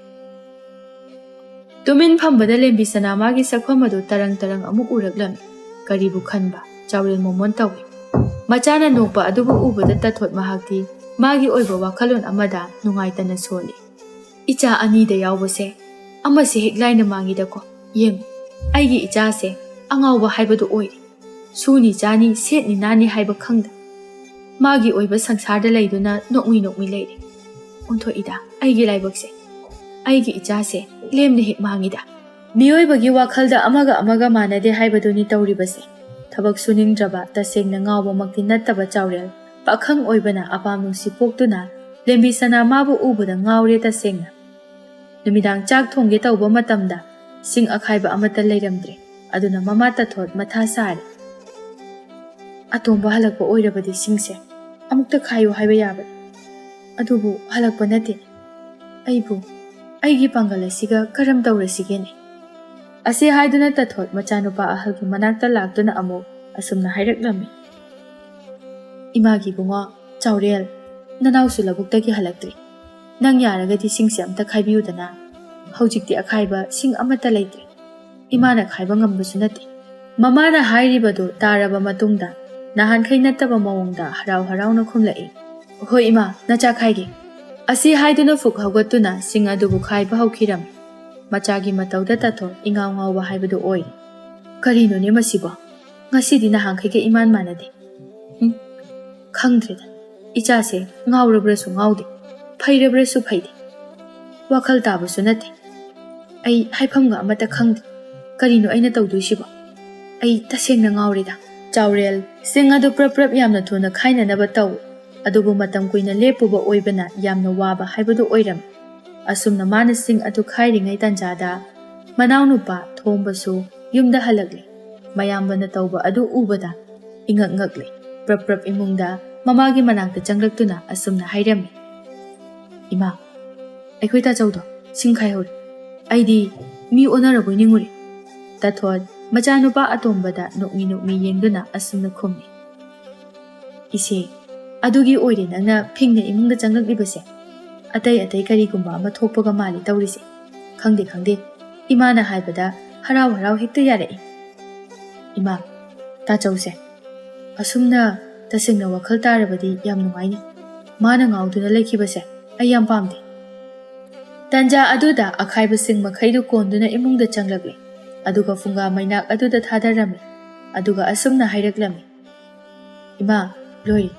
ꯇꯨꯃꯤꯟ ꯐꯝꯕꯗ ꯂꯦꯝꯕꯤ ꯁꯅꯥ ꯃꯥꯒꯤ ꯁꯛꯐꯝ ꯑꯗꯨ ꯇꯔꯪ ꯇꯔꯪ ꯑꯃꯨꯛ ꯎꯔꯛꯂꯝꯃꯤ꯫ ꯀꯔꯤꯕꯨ ꯈꯟꯕ ꯆꯥꯎꯔꯦꯜ ꯃꯣꯃꯣꯟ ꯇꯧꯏ꯫ ꯃꯆꯥꯅ ꯅꯣꯛꯄ ꯑꯗꯨꯕꯨ ꯎꯕꯗ ꯇꯥꯊꯣꯠ ꯃꯍꯥꯛꯇꯤ ꯃꯥꯒꯤ ꯑꯣꯏꯕ ꯋꯥꯈꯜꯂꯣꯟ ꯑꯃꯗ ꯅꯨꯡꯉꯥꯏꯇꯅ ꯁꯣꯜꯂꯤ꯫ "ꯏꯆꯥ ꯑꯅꯤꯗ ꯌꯥꯎꯕꯁꯦ ꯑꯃꯁꯦ ꯍꯦꯛ ꯂꯥꯏꯅ ꯃꯥꯡꯉꯤꯗꯀꯣ꯫ ꯌꯦꯡꯉꯨ, ꯑꯩꯒꯤ ꯏꯆꯥꯁꯦ ꯑꯉꯥꯎꯕ ꯍꯥꯏꯕꯗꯨ ꯑꯣꯏꯔꯦ꯫ ꯁꯨꯅꯤ ꯆꯥꯅꯤ, ꯁꯦꯠꯅꯤ ꯅꯥꯅꯤ ꯍꯥꯏꯕ ꯈꯪꯗ, ꯃꯥꯒꯤ ꯑꯣꯏꯕ ꯁꯪꯁꯥꯔꯗ ꯂꯩꯗꯨꯅ ꯅꯣꯛꯃꯤ ꯅꯣꯛꯃꯤ ꯂꯩꯔꯦ꯫ ꯑꯣꯟꯊꯣꯛꯏꯗ ꯑꯩꯒꯤ ꯂꯥꯏꯕꯛꯁꯦ꯫ ꯑꯩꯒꯤ ꯏꯆꯥꯁꯦ ꯂꯦꯝꯅ ꯍꯦꯛ ꯃꯥꯡꯉꯤꯗ"꯫ ꯃꯤꯑꯣꯏꯕꯒꯤ ꯋꯥꯈꯜꯗ ꯑꯃꯒ ꯑꯃꯒ ꯃꯥꯟꯅꯗꯦ ꯍꯥꯏꯕꯗꯨꯅꯤ ꯇꯧꯔꯤꯕꯁꯦ꯫ ꯊꯕꯛ ꯁꯨꯅꯤꯡꯗ꯭ꯔꯕ, ꯇꯁꯦꯡꯅ ꯉꯥꯎꯕꯃꯛꯇꯤ ꯅꯠꯇꯕ ꯆꯥꯎꯔꯦꯜ ꯄꯥꯈꯪ ꯑꯣꯏꯕꯅ ꯑꯄꯥꯝ ꯅꯨꯡꯁꯤ ꯄꯣꯛꯇꯨꯅ ꯂꯦꯝꯕꯤ ꯁꯅꯥ ꯃꯥꯕꯨ ꯎꯕꯗ ꯉꯥꯎꯔꯦ ꯇꯁꯦꯡꯅ꯫ ꯅꯨꯃꯤꯗꯥꯡ ꯆꯥꯛ ꯊꯣꯡꯒꯦ ꯇꯧꯕ ꯃꯇꯝꯗ ꯁꯤꯡ ꯑꯈꯥꯏꯕ ꯑꯃꯠꯇ ꯂꯩꯔꯝꯗ꯭ꯔꯦ꯫ ꯑꯗꯨꯅ ꯃꯃꯥ ꯇꯥꯊꯣꯠ ꯃꯊꯥ ꯁꯥꯔꯦ꯫ "ꯑꯇꯣꯝꯕ ꯍꯜꯂꯛꯄ ꯑꯣꯏꯔꯕꯗꯤ ꯁꯤꯡꯁꯦ ꯑꯃꯨꯛꯇ ꯈꯥꯏꯌꯨ ꯍꯥꯏꯕ ꯌꯥꯕꯅꯤ꯫ ꯑꯗꯨꯕꯨ ꯍꯜꯂꯛꯄ ꯅꯠꯇꯦ꯫ ꯑꯩꯕꯨ, ꯑꯩꯒꯤ ꯄꯥꯡꯒꯜ ꯑꯁꯤꯒ ꯀꯔꯝ ꯇꯧꯔꯁꯤꯒꯦꯅꯦ?" ꯑꯁꯤ ꯍꯥꯏꯗꯨꯅ ꯇꯥꯊꯣꯠ ꯃꯆꯥꯅꯨꯄꯥ ꯑꯍꯜꯒꯤ ꯃꯅꯥꯛꯇ ꯂꯥꯛꯇꯨꯅ ꯑꯃꯨꯛ ꯑꯁꯨꯝꯅ ꯍꯥꯏꯔꯛꯂꯝꯃꯤ, "ꯏꯃꯥꯒꯤ ꯏꯕꯨꯡꯉꯣ, ꯆꯥꯎꯔꯦꯜ, ꯅꯅꯥꯎꯁꯨ ꯂꯧꯕꯨꯛꯇꯒꯤ ꯍꯜꯂꯛꯇ꯭ꯔꯤ꯫ ꯅꯪ ꯌꯥꯔꯒꯗꯤ ꯁꯤꯡꯁꯦ ꯑꯝꯇ ꯈꯥꯏꯕꯤꯌꯨꯗꯅ꯫ ꯍꯧꯖꯤꯛꯇꯤ ꯑꯈꯥꯏꯕ ꯁꯤꯡ ꯑꯃꯠꯇ ꯂꯩꯇ꯭ꯔꯦ꯫ ꯏꯃꯥꯅ ꯈꯥꯏꯕ ꯉꯝꯕꯁꯨ ꯅꯠꯇꯦ"꯫ ꯃꯃꯥꯅ ꯍꯥꯏꯔꯤꯕꯗꯨ ꯇꯥꯔꯕ ꯃꯇꯨꯡꯗ ꯅꯍꯥꯟꯈꯩ ꯅꯠꯇꯕ ꯃꯑꯣꯡꯗ ꯍꯔꯥꯎ ꯍꯔꯥꯎꯅ ꯈꯨꯝꯂꯛꯏ, "ꯍꯣꯏ ꯏꯃꯥ, ꯅꯆꯥ ꯈꯥꯏꯒꯦ"꯫ ꯑꯁꯤ ꯍꯥꯏꯗꯨꯅ ꯐꯨꯛ ꯍꯧꯒꯠꯇꯨꯅ ꯁꯤꯡ ꯑꯗꯨꯕꯨ ꯈꯥꯏꯕ ꯍꯧꯈꯤꯔꯝꯃꯤ꯫ ꯃꯆꯥꯒꯤ ꯃꯇꯧꯗ ꯇꯥꯊꯣꯠ ꯏꯉꯥꯎ ꯉꯥꯎꯕ ꯍꯥꯏꯕꯗꯨ ꯑꯣꯏꯔꯦ꯫ "ꯀꯔꯤꯅꯣꯅꯦ ꯃꯁꯤꯕꯣ? ꯉꯁꯤꯗꯤ ꯅꯍꯥꯟꯈꯩꯒ ꯏꯃꯥꯟ ꯃꯥꯟꯅꯗꯦ꯫ ꯎꯝ, ꯈꯪꯗ꯭ꯔꯦꯗ꯫ ꯏꯆꯥꯁꯦ ꯉꯥꯎꯔꯕ꯭ꯔꯁꯨ ꯉꯥꯎꯗꯦ, ꯐꯩꯔꯕ꯭ꯔꯁꯨ ꯐꯩꯗꯦ꯫ ꯋꯥꯈꯜ ꯇꯥꯕꯁꯨ ꯅꯠꯇꯦ"꯫ ꯑꯩ ꯍꯥꯏꯐꯝꯒ ꯑꯃꯠꯇ ꯈꯪꯗꯦ꯫ ꯀꯔꯤꯅꯣ ꯑꯩꯅ ꯇꯧꯗꯣꯏꯁꯤꯕꯣ? ꯑꯩ ꯇꯁꯦꯡꯅ ꯉꯥꯎꯔꯦꯗ꯫ ꯆꯥꯎꯔꯦꯜ, ꯁꯤꯡ ꯑꯗꯨ ꯄ꯭ꯔꯞ ꯄ꯭ꯔꯞ ꯌꯥꯝꯅ ꯊꯨꯅ ꯈꯥꯏꯅꯅꯕ ꯇꯧꯏ, ꯑꯗꯨꯕꯨ ꯃꯇꯝ ꯀꯨꯏꯅ ꯂꯦꯞꯄꯨꯕ ꯑꯣꯏꯕꯅ ꯌꯥꯝꯅ ꯋꯥꯕ ꯍꯥꯏꯕꯗꯨ ꯑꯣꯏꯔꯝꯃꯤ꯫ ꯑꯁꯨꯝꯅ ꯃꯥꯅ ꯁꯤꯡ ꯑꯗꯨ ꯈꯥꯏꯔꯤꯉꯩ ꯇꯥꯟꯖꯥꯗ ꯃꯅꯥꯎꯅꯨꯄꯥ ꯊꯣꯝꯕꯁꯨ ꯌꯨꯝꯗ ꯍꯜꯂꯛꯂꯦ꯫ ꯃꯌꯥꯝꯕꯅ ꯇꯧꯕ ꯑꯗꯨ ꯎꯕꯗ ꯏꯉꯛ ꯉꯛꯂꯦ꯫ ꯄ꯭ꯔꯞ ꯄ꯭ꯔꯞ ꯏꯃꯨꯡꯗ ꯃꯃꯥꯒꯤ ꯃꯅꯥꯛꯇ ꯆꯪꯂꯛꯇꯨꯅ ꯑꯁꯨꯝꯅ ꯍꯥꯏꯔꯝꯃꯤ, "ꯏꯃꯥ, ꯑꯩꯈꯣꯏ ꯇꯥꯆꯧꯗꯣ ꯁꯤꯡ ꯈꯥꯏꯍꯧꯔꯦ꯫ ꯑꯩꯗꯤ ꯃꯤ ꯑꯣꯟꯅꯔꯕꯣꯏ ꯅꯤꯡꯉꯨꯔꯦ"꯫ ꯇꯥꯊꯣꯠ ꯃꯆꯥꯅꯨꯄꯥ ꯑꯇꯣꯝꯕꯗ ꯅꯣꯛꯃꯤ ꯅꯣꯛꯃꯤ ꯌꯦꯡꯗꯨꯅ ꯑꯁꯨꯝꯅ ꯈꯨꯝꯃꯤ, "ꯏꯆꯦ, ꯑꯗꯨꯒꯤ ꯑꯣꯏꯔꯦ ꯅꯪꯅ ꯐꯤꯡꯅ ꯏꯃꯨꯡꯗ ꯆꯪꯂꯛꯂꯤꯕꯁꯦ꯫ ꯑꯇꯩ ꯑꯇꯩ ꯀꯔꯤꯒꯨꯝꯕ ꯑꯃ ꯊꯣꯛꯄꯒ ꯃꯥꯜꯂꯤ ꯇꯧꯔꯤꯁꯦ꯫ ꯈꯪꯗꯦ, ꯈꯪꯗꯦ, ꯏꯃꯥꯅ ꯍꯥꯏꯕꯗ ꯍꯔꯥꯎ ꯍꯔꯥꯎ ꯍꯦꯛꯇ ꯌꯥꯔꯛꯏ꯫ ꯏꯃꯥ, ꯇꯥꯆꯧꯁꯦ ꯑꯁꯨꯝꯅ ꯇꯁꯦꯡꯅ ꯋꯥꯈꯜ ꯇꯥꯔꯕꯗꯤ ꯌꯥꯝ ꯅꯨꯡꯉꯥꯏꯅꯤ꯫ ꯃꯥꯅ ꯉꯥꯎꯗꯨꯅ ꯂꯩꯈꯤꯕꯁꯦ ꯑꯩ ꯌꯥꯝ ꯄꯥꯝꯗꯦ"꯫ ꯇꯟꯖꯥ ꯑꯗꯨꯗ ꯑꯈꯥꯏꯕꯁꯤꯡ ꯃꯈꯩꯗꯨ ꯀꯣꯟꯗꯨꯅ ꯏꯃꯨꯡꯗ ꯆꯪꯂꯛꯂꯦ, ꯑꯗꯨꯒ ꯐꯨꯡꯒꯥ ꯃꯩꯅꯥꯛ ꯑꯗꯨꯗ ꯊꯥꯗꯔꯝꯃꯤ, ꯑꯗꯨꯒ ꯑꯁꯨꯝꯅ ꯍꯥꯏꯔꯛꯂꯝꯃꯤ, "ꯏꯃꯥ, ꯂꯣꯏꯔꯦ꯫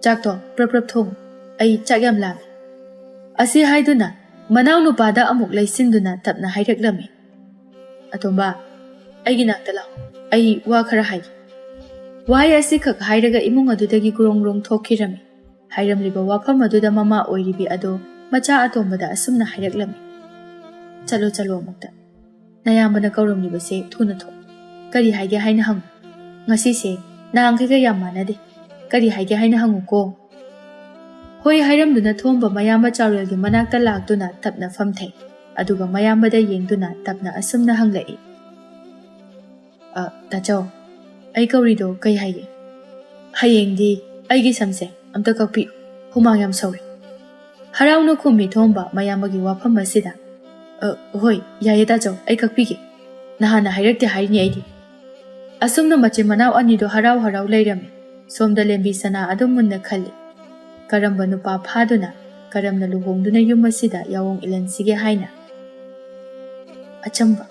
ꯆꯥꯛꯇꯣ ꯄ꯭ꯔꯞ ꯄ꯭ꯔꯞ ꯊꯣꯡꯉꯨ꯫ ꯑꯩ ꯆꯥꯛ ꯌꯥꯝ ꯂꯥꯝꯃꯦ"꯫ ꯑꯁꯤ ꯍꯥꯏꯗꯨꯅ ꯃꯅꯥꯎꯅꯨꯄꯥꯗ ꯑꯃꯨꯛ ꯂꯩꯁꯤꯟꯗꯨꯅ ꯇꯞꯅ ꯍꯥꯏꯔꯛꯂꯝꯃꯤ, "ꯑꯇꯣꯝꯕ, ꯑꯩꯒꯤ ꯅꯥꯛꯇ ꯂꯥꯛꯑꯣ꯫ ꯑꯩ ꯋꯥ ꯈꯔ ꯍꯥꯏꯒꯦ"꯫ ꯋꯥꯍꯩ ꯑꯁꯤꯈꯛ ꯍꯥꯏꯔꯒ ꯏꯃꯨꯡ ꯑꯗꯨꯗꯒꯤ ꯒ꯭ꯔꯣꯡ ꯒ꯭ꯔꯣꯡ ꯊꯣꯛꯈꯤꯔꯝꯃꯤ꯫ ꯍꯥꯏꯔꯝꯂꯤꯕ ꯋꯥꯐꯝ ꯑꯗꯨꯗ ꯃꯃꯥ ꯑꯣꯏꯔꯤꯕꯤ ꯑꯗꯣ ꯃꯆꯥ ꯑꯇꯣꯝꯕꯗ ꯑꯁꯨꯝꯅ ꯍꯥꯏꯔꯛꯂꯝꯃꯤ, "ꯆꯠꯂꯣ, ꯆꯠꯂꯣ ꯑꯃꯨꯛꯇ꯫ ꯅꯌꯥꯝꯕꯅ ꯀꯧꯔꯝꯂꯤꯕꯁꯦ ꯊꯨꯅ ꯊꯣꯛ꯫ ꯀꯔꯤ ꯍꯥꯏꯒꯦ ꯍꯥꯏꯅ ꯍꯪꯉꯨ꯫ ꯉꯁꯤꯁꯦ ꯅꯍꯥꯟꯈꯩꯒ ꯌꯥꯝ ꯃꯥꯟꯅꯗꯦ꯫ ꯀꯔꯤ ꯍꯥꯏꯒꯦ ꯍꯥꯏꯅ ꯍꯪꯉꯨꯀꯣ"꯫ ꯍꯣꯏ ꯍꯥꯏꯔꯝꯗꯨꯅ ꯊꯣꯝꯕ ꯃꯌꯥꯝꯕ ꯆꯥꯎꯔꯦꯜꯒꯤ ꯃꯅꯥꯛꯇ ꯂꯥꯛꯇꯨꯅ ꯇꯞꯅ ꯐꯝꯊꯩ꯫ ꯑꯗꯨꯒ ꯃꯌꯥꯝꯕꯗ ꯌꯦꯡꯗꯨꯅ ꯇꯞꯅ ꯑꯁꯨꯝꯅ ꯍꯪꯂꯛꯏ, "ꯑ, ꯇꯥꯆꯧ, ꯑꯩ ꯀꯧꯔꯤꯗꯣ ꯀꯩ ꯍꯥꯏꯒꯦ? ꯍꯌꯦꯡꯗꯤ ꯑꯩꯒꯤ ꯁꯝꯁꯦ ꯑꯝꯇ ꯀꯛꯄꯤꯌꯨ, ꯍꯨꯃꯥꯡ ꯌꯥꯝ ꯁꯧꯔꯦ"꯫ ꯍꯔꯥꯎꯅ ꯈꯨꯝꯃꯤ ꯊꯣꯝꯕ ꯃꯌꯥꯝꯕꯒꯤ ꯋꯥꯐꯝ ꯑꯁꯤꯗ꯫ "ꯑ, ꯍꯣꯏ, ꯌꯥꯏꯌꯦ ꯇꯥꯆꯧ, ꯑꯩ ꯀꯛꯄꯤꯒꯦ꯫ ꯅꯍꯥꯟꯅ ꯍꯥꯏꯔꯛꯇꯦ ꯍꯥꯏꯔꯤꯅꯤ ꯑꯩꯗꯤ"꯫ ꯑꯁꯨꯝꯅ ꯃꯆꯤꯟ ꯃꯅꯥꯎ ꯑꯅꯤꯗꯨ ꯍꯔꯥꯎ ꯍꯔꯥꯎ ꯂꯩꯔꯝꯃꯤ꯫ ꯁꯣꯝꯗ ꯂꯦꯝꯕꯤ ꯁꯅꯥ ꯑꯗꯨꯝ ꯃꯨꯟꯅ ꯈꯜꯂꯤ꯫ ꯀꯔꯝꯕ ꯅꯨꯄꯥ ꯐꯥꯗꯨꯅ, ꯀꯔꯝꯅ ꯂꯨꯍꯣꯡꯗꯨꯅ ꯌꯨꯝ ꯑꯁꯤꯗ ꯌꯥꯑꯣꯡ ꯏꯜꯍꯟꯁꯤꯒꯦ ꯍꯥꯏꯅ꯫ ꯑꯆꯝꯕ,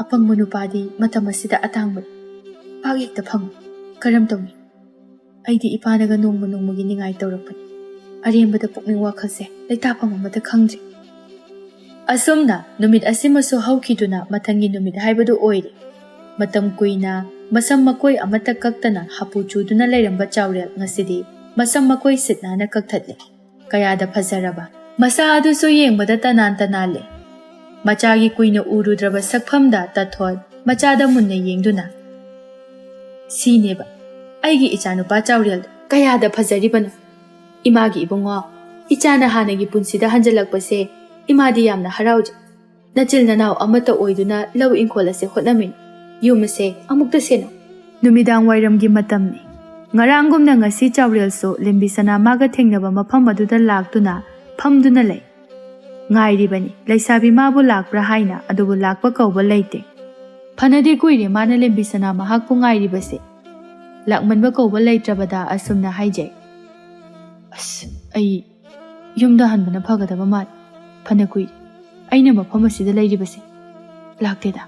ꯑꯄꯪꯕ ꯅꯨꯄꯥꯗꯤ ꯃꯇꯝ ꯑꯁꯤꯗ ꯑꯇꯥꯡꯕꯅꯤ꯫ ꯄꯥꯛ ꯍꯦꯛꯇ ꯐꯪꯉꯤ꯫ ꯀꯔꯝ ꯇꯧꯅꯤ? ꯑꯩꯗꯤ ꯏꯄꯥꯅꯒ ꯅꯣꯡꯃ ꯅꯣꯡꯃꯒꯤ ꯅꯤꯡꯉꯥꯏ ꯇꯧꯔꯛꯄꯅꯤ꯫ ꯑꯔꯦꯝꯕꯗ ꯄꯨꯛꯅꯤꯡ ꯋꯥꯈꯜꯁꯦ ꯂꯩꯇꯥꯐꯝ ꯑꯃꯠꯇ ꯈꯪꯗ꯭ꯔꯦ꯫ ꯑꯁꯨꯝꯅ ꯅꯨꯃꯤꯠ ꯑꯁꯤꯃꯁꯨ ꯍꯧꯈꯤꯗꯨꯅ ꯃꯊꯪꯒꯤ ꯅꯨꯃꯤꯠ ꯍꯥꯏꯕꯗꯨ ꯑꯣꯏꯔꯦ꯫ ꯃꯇꯝ ꯀꯨꯏꯅ ꯃꯁꯝ ꯃꯀꯣꯏ ꯑꯃꯠꯇ ꯀꯛꯇꯅ ꯍꯥꯄꯨ ꯆꯨꯗꯨꯅ ꯂꯩꯔꯝꯕ ꯆꯥꯎꯔꯦꯜ ꯉꯁꯤꯗꯤ ꯃꯁꯝ ꯃꯀꯣꯏ ꯁꯤꯠ ꯅꯥꯟꯅ ꯀꯛꯊꯠꯂꯦ꯫ ꯀꯌꯥꯗ ꯐꯖꯔꯕ! ꯃꯁꯥ ꯑꯗꯨꯁꯨ ꯌꯦꯡꯕꯗ ꯇꯅꯥꯟ ꯇꯅꯥꯜꯂꯦ꯫ ꯃꯆꯥꯒꯤ ꯀꯨꯏꯅ ꯎꯔꯨꯗ꯭ꯔꯕ ꯁꯛꯐꯝꯗ ꯇꯥꯊꯣꯠ ꯃꯆꯥꯗ ꯃꯨꯟꯅ ꯌꯦꯡꯗꯨꯅ, "ꯁꯤꯅꯦꯕ ꯑꯩꯒꯤ ꯏꯆꯥꯅꯨꯄꯥ ꯆꯥꯎꯔꯦꯜꯗꯣ꯫ ꯀꯌꯥꯗ ꯐꯖꯔꯤꯕꯅꯣ! ꯏꯃꯥꯒꯤ ꯏꯕꯨꯡꯉꯣ, ꯏꯆꯥꯅ ꯍꯥꯟꯅꯒꯤ ꯄꯨꯟꯁꯤꯗ ꯍꯟꯖꯤꯜꯂꯛꯄꯁꯦ ꯏꯃꯥꯗꯤ ꯌꯥꯝꯅ ꯍꯔꯥꯎꯖꯩ꯫ ꯅꯆꯤꯜ ꯅꯅꯥꯎ ꯑꯃꯠꯇ ꯑꯣꯏꯗꯨꯅ ꯂꯧ ꯏꯪꯈꯣꯜ ꯑꯁꯦ ꯍꯣꯠꯅꯃꯤꯟꯅꯩ꯫ ꯌꯨꯝ ꯑꯁꯦ ꯑꯃꯨꯛꯇ ꯁꯦꯟꯅꯧ꯫" ꯅꯨꯃꯤꯗꯥꯡ ꯋꯥꯏꯔꯝꯒꯤ ꯃꯇꯝꯅꯤ꯫ ꯉꯔꯥꯡꯒꯨꯝꯅ ꯉꯁꯤ ꯆꯥꯎꯔꯦꯜꯁꯨ ꯂꯦꯝꯕꯤ ꯁꯅꯥ ꯃꯥꯒ ꯊꯦꯡꯅꯕ ꯃꯐꯝ ꯑꯗꯨꯗ ꯂꯥꯛꯇꯨꯅ ꯐꯝꯗꯨꯅ ꯂꯩ꯫ ꯉꯥꯏꯔꯤꯕꯅꯤ ꯂꯩꯁꯥꯕꯤ ꯃꯥꯕꯨ ꯂꯥꯛꯄ꯭ꯔꯥ ꯍꯥꯏꯅ, ꯑꯗꯨꯕꯨ ꯂꯥꯛꯄ ꯀꯧꯕ ꯂꯩꯇꯦ꯫ ꯐꯅꯗꯤ ꯀꯨꯏꯔꯦ ꯃꯥꯅ ꯂꯦꯝꯕꯤ ꯁꯅꯥ ꯃꯍꯥꯛꯄꯨ ꯉꯥꯏꯔꯤꯕꯁꯦ꯫ ꯂꯥꯛꯃꯟꯕ ꯀꯧꯕ ꯂꯩꯇ꯭ꯔꯕꯗ ꯑꯁꯨꯝꯅ ꯍꯥꯏꯖꯩ, "ꯑꯁ, ꯑꯩ ꯌꯨꯝꯗ ꯍꯟꯕꯅ ꯐꯒꯗꯕ ꯃꯥꯜꯂꯤ꯫ ꯐꯅ ꯀꯨꯏꯔꯦ꯫ ꯑꯩꯅ ꯃꯐꯝ ꯑꯁꯤꯗ ꯂꯩꯔꯤꯕꯁꯦ ꯂꯥꯛꯇꯦꯗ꯫"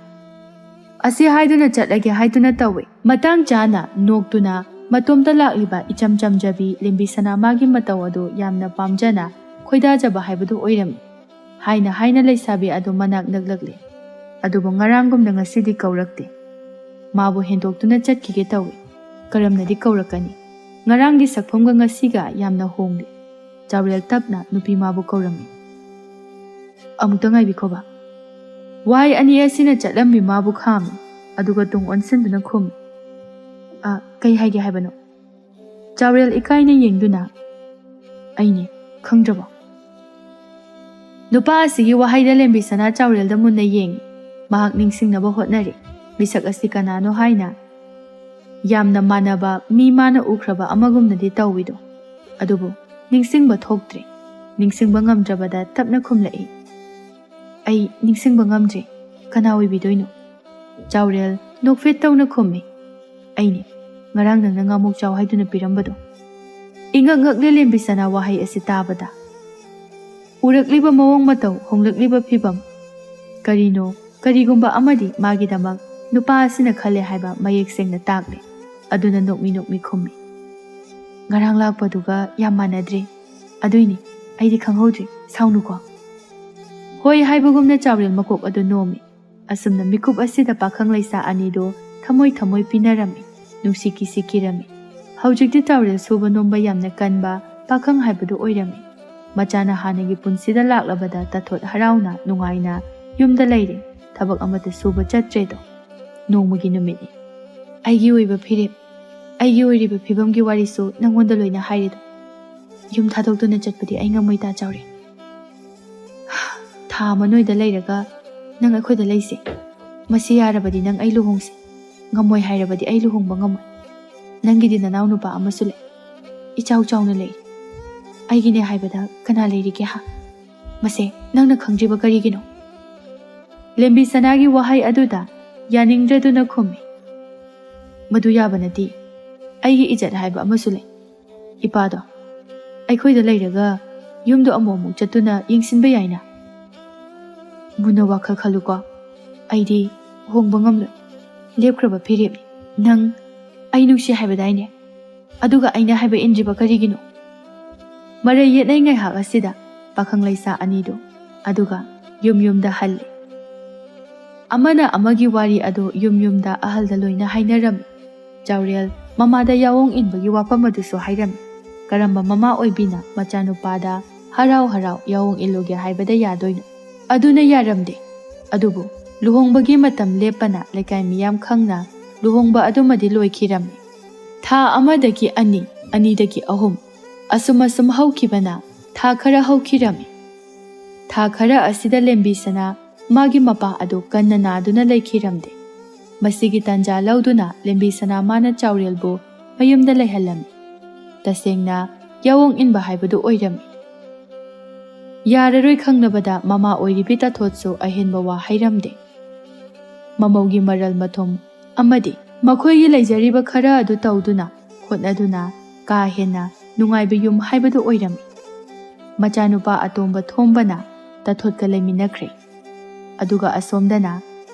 ꯑꯁꯤ ꯍꯥꯏꯗꯨꯅ ꯆꯠꯂꯒꯦ ꯍꯥꯏꯗꯨꯅ ꯇꯧꯏ꯫ ꯃꯇꯥꯡ ꯆꯥꯅ ꯅꯣꯛꯇꯨꯅ ꯃꯇꯣꯝꯇ ꯂꯥꯛꯂꯤꯕ ꯏꯆꯝ ꯆꯝꯖꯕꯤ ꯂꯦꯝꯕꯤ ꯁꯅꯥ ꯃꯥꯒꯤ ꯃꯇꯧ ꯑꯗꯨ ꯌꯥꯝꯅ ꯄꯥꯝꯖꯅ ꯈꯣꯏꯗꯥꯖꯕ ꯍꯥꯏꯕꯗꯨ ꯑꯣꯏꯔꯝꯃꯤ꯫ ꯍꯥꯏꯅ ꯍꯥꯏꯅ ꯂꯩꯁꯥꯕꯤ ꯑꯗꯨ ꯃꯅꯥꯛ ꯅꯛꯂꯛꯂꯦ꯫ ꯑꯗꯨꯕꯨ ꯉꯔꯥꯡꯒꯨꯝꯅ ꯉꯁꯤꯗꯤ ꯀꯧꯔꯛꯇꯦ꯫ ꯃꯥꯕꯨ ꯍꯦꯟꯗꯣꯛꯇꯨꯅ ꯆꯠꯈꯤꯒꯦ ꯇꯧꯏ꯫ ꯀꯔꯝꯅꯗꯤ ꯀꯧꯔꯛꯀꯅꯤ? ꯉꯔꯥꯡꯒꯤ ꯁꯛꯐꯝꯒ ꯉꯁꯤꯒ ꯌꯥꯝꯅ ꯍꯣꯡꯂꯦ꯫ ꯆꯥꯎꯔꯦꯜ ꯇꯞꯅ ꯅꯨꯄꯤ ꯃꯥꯕꯨ ꯀꯧꯔꯝꯃꯤ꯫ "ꯑꯃꯨꯛꯇ ꯉꯥꯏꯕꯤꯈꯣꯕ꯫" ꯋꯥꯍꯩ ꯑꯅꯤ ꯑꯁꯤꯅ ꯆꯠꯂꯝꯃꯤ ꯃꯥꯕꯨ ꯈꯥꯝꯃꯤ, ꯑꯗꯨꯒ ꯇꯨꯡ ꯑꯣꯟꯁꯤꯟꯗꯨꯅ ꯈꯨꯝꯃꯤ, "ꯑ, ꯀꯩ ꯍꯥꯏꯒꯦ ꯍꯥꯏꯕꯅꯣ?" ꯆꯥꯎꯔꯦꯜ ꯏꯀꯥꯏꯅ ꯌꯦꯡꯗꯨꯅ, "ꯑꯩꯅꯦ, ꯈꯪꯗ꯭ꯔꯕꯣ?" ꯅꯨꯄꯥ ꯑꯁꯤꯒꯤ ꯋꯥꯍꯩꯗ ꯂꯦꯝꯕꯤ ꯁꯅꯥ ꯆꯥꯎꯔꯦꯜꯗ ꯃꯨꯟꯅ ꯌꯦꯡꯉꯤ꯫ ꯃꯍꯥꯛ ꯅꯤꯡꯁꯤꯡꯅꯕ ꯍꯣꯠꯅꯔꯤ꯫ ꯃꯤꯁꯛ ꯑꯁꯤ ꯀꯅꯥꯅꯣ ꯍꯥꯏꯅ ꯌꯥꯝꯅ ꯃꯥꯟꯅꯕ ꯃꯤ ꯃꯥꯅ ꯎꯈ꯭ꯔꯕ ꯑꯃꯒꯨꯝꯅꯗꯤ ꯇꯧꯏꯗꯣ꯫ ꯑꯗꯨꯕꯨ ꯅꯤꯡꯁꯤꯡꯕ ꯊꯣꯛꯇ꯭ꯔꯦ꯫ ꯅꯤꯡꯁꯤꯡꯕ ꯉꯝꯗ꯭ꯔꯕꯗ ꯇꯞꯅ ꯈꯨꯝꯂꯛꯏ, "ꯑꯩ ꯅꯤꯡꯁꯤꯡꯕ ꯉꯝꯗ꯭ꯔꯦ꯫ ꯀꯅꯥ ꯑꯣꯏꯕꯤꯗꯣꯏꯅꯣ?" ꯆꯥꯎꯔꯦꯜ ꯅꯣꯛꯐꯦꯠ ꯇꯧꯅ ꯈꯨꯝꯃꯤ, "ꯑꯩꯅꯦ, ꯉꯔꯥꯡ ꯅꯪꯅ ꯉꯥꯃꯨꯛ ꯆꯥꯎ ꯍꯥꯏꯗꯨꯅ ꯄꯤꯔꯝꯕꯗꯣ꯫" ꯏꯉꯛ ꯉꯛꯂꯦ ꯂꯦꯝꯕꯤ ꯁꯅꯥ ꯋꯥꯍꯩ ꯑꯁꯤ ꯇꯥꯕꯗ꯫ ꯎꯔꯛꯂꯤꯕ ꯃꯑꯣꯡ ꯃꯇꯧ, ꯍꯣꯡꯂꯛꯂꯤꯕ ꯐꯤꯕꯝ, ꯀꯔꯤꯅꯣ, ꯀꯔꯤꯒꯨꯝꯕ ꯑꯃꯗꯤ ꯃꯥꯒꯤꯗꯃꯛ ꯅꯨꯄꯥ ꯑꯁꯤꯅ ꯈꯜꯂꯦ ꯍꯥꯏꯕ ꯃꯌꯦꯛ ꯁꯦꯡꯅ ꯇꯥꯛꯂꯦ꯫ ꯑꯗꯨꯅ ꯅꯣꯛꯃꯤ ꯅꯣꯛꯃꯤ ꯈꯨꯝꯃꯤ, "ꯉꯔꯥꯡ ꯂꯥꯛꯄꯗꯨꯒ ꯌꯥꯝ ꯃꯥꯟꯅꯗ꯭ꯔꯦ꯫ ꯑꯗꯨꯏꯅꯦ, ꯑꯩꯗꯤ ꯈꯪꯍꯧꯗ꯭ꯔꯦ, ꯁꯥꯎꯅꯨꯀꯣ꯫" "ꯍꯣꯏ" ꯍꯥꯏꯕꯒꯨꯝꯅ ꯆꯥꯎꯔꯦꯜ ꯃꯀꯣꯛ ꯑꯗꯨ ꯅꯣꯝꯃꯤ꯫ ꯑꯁꯨꯝꯅ ꯃꯤꯀꯨꯞ ꯑꯁꯤꯗ ꯄꯥꯈꯪ ꯂꯩꯁꯥ ꯑꯅꯤꯗꯨ ꯊꯃꯣꯏ ꯊꯃꯣꯏ ꯄꯤꯅꯔꯝꯃꯤ, ꯅꯨꯡꯁꯤ ꯀꯤꯁꯤ ꯀꯤꯔꯝꯃꯤ꯫ ꯍꯧꯖꯤꯛꯇꯤ ꯆꯥꯎꯔꯦꯜ ꯁꯨꯕ ꯅꯣꯝꯕ ꯌꯥꯝꯅ ꯀꯟꯕ ꯄꯥꯈꯪ ꯍꯥꯏꯕꯗꯨ ꯑꯣꯏꯔꯝꯃꯤ꯫ ꯃꯆꯥꯅ ꯍꯥꯟꯅꯒꯤ ꯄꯨꯟꯁꯤꯗ ꯂꯥꯛꯂꯕꯗ ꯇꯥꯊꯣꯠ ꯍꯔꯥꯎꯅ ꯅꯨꯡꯉꯥꯏꯅ ꯌꯨꯝꯗ ꯂꯩꯔꯦ, ꯊꯕꯛ ꯑꯃꯠꯇ ꯁꯨꯕ ꯆꯠꯇ꯭ꯔꯦꯗꯣ꯫ ꯅꯣꯡꯃꯒꯤ ꯅꯨꯃꯤꯠꯅꯤ꯫ ꯑꯩꯒꯤ ꯑꯣꯏꯕ ꯐꯤꯔꯦꯞ, ꯑꯩꯒꯤ ꯑꯣꯏꯔꯤꯕ ꯐꯤꯕꯝꯒꯤ ꯋꯥꯔꯤꯁꯨ ꯅꯪꯉꯣꯟꯗ ꯂꯣꯏꯅ ꯍꯥꯏꯔꯦꯗꯣ꯫ ꯌꯨꯝ ꯊꯥꯗꯣꯛꯇꯨꯅ ꯆꯠꯄꯗꯤ ꯑꯩ ꯉꯝꯃꯣꯏ, ꯇꯥ ꯆꯥꯎꯔꯦꯜ꯫ ꯊꯥ ꯑꯃ ꯅꯣꯏꯗ ꯂꯩꯔꯒ ꯅꯪ ꯑꯩꯈꯣꯏꯗ ꯂꯩꯁꯦ꯫ ꯃꯁꯤ ꯌꯥꯔꯕꯗꯤ ꯅꯪ ꯑꯩ ꯂꯨꯍꯣꯡꯁꯦ꯫ ꯉꯝꯃꯣꯏ ꯍꯥꯏꯔꯕꯗꯤ ꯑꯩ ꯂꯨꯍꯣꯡꯕ ꯉꯝꯃꯣꯏ꯫ ꯅꯪꯒꯤꯗꯤ ꯅꯅꯥꯎ ꯅꯨꯄꯥ ꯑꯃꯁꯨ ꯂꯩ꯫ ꯏꯆꯥꯎ ꯆꯥꯎꯅ ꯂꯩ꯫ ꯑꯩꯒꯤꯅꯦ ꯍꯥꯏꯕꯗ ꯀꯅꯥ ꯂꯩꯔꯤꯒꯦ ꯍꯥ? ꯃꯁꯦ ꯅꯪꯅ ꯈꯪꯗ꯭ꯔꯤꯕ ꯀꯔꯤꯒꯤꯅꯣ? ꯂꯦꯝꯕꯤ ꯁꯅꯥꯒꯤ ꯋꯥꯍꯩ ꯑꯗꯨꯗ ꯌꯥꯅꯤꯡꯗ꯭ꯔꯗꯨꯅ ꯈꯨꯝꯃꯤ꯫ ꯃꯗꯨ ꯌꯥꯕ ꯅꯠꯇꯦ꯫ ꯑꯩꯒꯤ ꯏꯖꯠ ꯍꯥꯏꯕ ꯑꯃꯁꯨ ꯂꯩ꯫ ꯏꯄꯥꯗꯣ ꯑꯩꯈꯣꯏꯗ ꯂꯩꯔꯒ ꯌꯨꯝꯗꯣ ꯑꯃꯨꯛ ꯑꯃꯨꯛ ꯆꯠꯇꯨꯅ ꯌꯦꯡꯁꯤꯟꯕ ꯌꯥꯏꯅ꯫ ꯃꯨꯟꯅ ꯋꯥꯈꯜ ꯈꯜꯂꯨꯀꯣ꯫ ꯑꯩꯗꯤ ꯍꯣꯡꯕ ꯉꯝꯂꯣꯏ꯫ ꯂꯦꯞꯈ꯭ꯔꯕ ꯐꯤꯔꯦꯞꯅꯤ꯫ ꯅꯪ ꯑꯩ ꯅꯨꯡꯁꯤ ꯍꯥꯏꯕꯗꯥꯏꯅꯦ? ꯑꯗꯨꯒ ꯑꯩꯅ ꯍꯥꯏꯕ ꯏꯟꯗ꯭ꯔꯤꯕ ꯀꯔꯤꯒꯤꯅꯣ? ꯃꯔꯩ ꯌꯦꯠꯅꯩ ꯉꯥꯏꯍꯥꯛ ꯑꯁꯤꯗ ꯄꯥꯈꯪ ꯂꯩꯁꯥ ꯑꯅꯤꯗꯨ, ꯑꯗꯨꯒ ꯌꯨꯝ ꯌꯨꯝꯗ ꯍꯜꯂꯤ꯫ ꯑꯃꯅ ꯑꯃꯒꯤ ꯋꯥꯔꯤ ꯑꯗꯨ ꯌꯨꯝ ꯌꯨꯝꯗ ꯑꯍꯜꯗ ꯂꯣꯏꯅ ꯍꯥꯏꯅꯔꯝꯃꯤ꯫ ꯆꯥꯎꯔꯦꯜ ꯃꯃꯥꯗ ꯌꯥꯑꯣꯡ ꯏꯟꯕꯒꯤ ꯋꯥꯐꯝ ꯑꯗꯨꯁꯨ ꯍꯥꯏꯔꯝꯃꯤ꯫ ꯀꯔꯝꯕ ꯃꯃꯥ ꯑꯣꯏꯕꯤꯅ ꯃꯆꯥꯅꯨꯄꯥꯗ ꯍꯔꯥꯎ ꯍꯔꯥꯎ ꯌꯥꯑꯣꯡ ꯏꯜꯂꯨꯒꯦ ꯍꯥꯏꯕꯗ ꯌꯥꯗꯣꯏꯅꯣ? ꯑꯗꯨꯅ ꯌꯥꯔꯝꯗꯦ꯫ ꯑꯗꯨꯕꯨ ꯂꯨꯍꯣꯡꯕꯒꯤ ꯃꯇꯝ ꯂꯦꯞꯄꯅ ꯂꯩꯀꯥꯏ ꯃꯤꯌꯥꯝ ꯈꯪꯅ ꯂꯨꯍꯣꯡꯕ ꯑꯗꯨꯃꯗꯤ ꯂꯣꯏꯈꯤꯔꯝꯃꯤ꯫ ꯊꯥ ꯑꯃꯗꯒꯤ ꯑꯅꯤ, ꯑꯅꯤꯗꯒꯤ ꯑꯍꯨꯝ, ꯑꯁꯨꯝ ꯑꯁꯨꯝ ꯍꯧꯈꯤꯕꯅ ꯊꯥ ꯈꯔ ꯍꯧꯈꯤꯔꯝꯃꯤ꯫ ꯊꯥ ꯈꯔ ꯑꯁꯤꯗ ꯂꯦꯝꯕꯤꯁꯅꯥ ꯃꯥꯒꯤ ꯃꯄꯥ ꯑꯗꯨ ꯀꯟꯅ ꯅꯥꯗꯨꯅ ꯂꯩꯈꯤꯔꯝꯗꯦ꯫ ꯃꯁꯤꯒꯤ ꯇꯥꯟꯖꯥ ꯂꯧꯗꯨꯅ ꯂꯦꯝꯕꯤꯁꯅꯥ ꯃꯥꯅ ꯆꯥꯎꯔꯦꯜꯕꯨ ꯃꯌꯨꯝꯗ ꯂꯩꯍꯜꯂꯝꯃꯤ꯫ ꯇꯁꯦꯡꯅ ꯌꯥꯑꯣꯡ ꯏꯟꯕ ꯍꯥꯏꯕꯗꯨ ꯑꯣꯏꯔꯝꯃꯤ꯫ ꯌꯥꯔꯔꯣꯏ ꯈꯪꯂꯕꯗ ꯃꯃꯥ ꯑꯣꯏꯔꯤꯕꯤ ꯇꯥꯊꯣꯠꯁꯨ ꯑꯍꯦꯟꯕ ꯋꯥ ꯍꯥꯏꯔꯝꯗꯦ꯫ ꯃꯃꯧꯒꯤ ꯃꯔꯜ ꯃꯊꯨꯝ ꯑꯃꯗꯤ ꯃꯈꯣꯏꯒꯤ ꯂꯩꯖꯔꯤꯕ ꯈꯔ ꯑꯗꯨ ꯇꯧꯗꯨꯅ ꯍꯣꯠꯅꯗꯨꯅ ꯀꯥ ꯍꯦꯟꯅ ꯅꯨꯡꯉꯥꯏꯕ ꯌꯨꯝ ꯍꯥꯏꯕꯗꯨ ꯑꯣꯏꯔꯝꯃꯤ꯫ ꯃꯆꯥꯅꯨꯄꯥ ꯑꯇꯣꯝꯕ ꯊꯣꯝꯕꯅ ꯇꯥꯊꯣꯠꯀ ꯂꯩꯃꯤꯟꯅꯈ꯭ꯔꯦ꯫ ꯑꯗꯨꯒ ꯑꯁꯣꯝꯗꯅ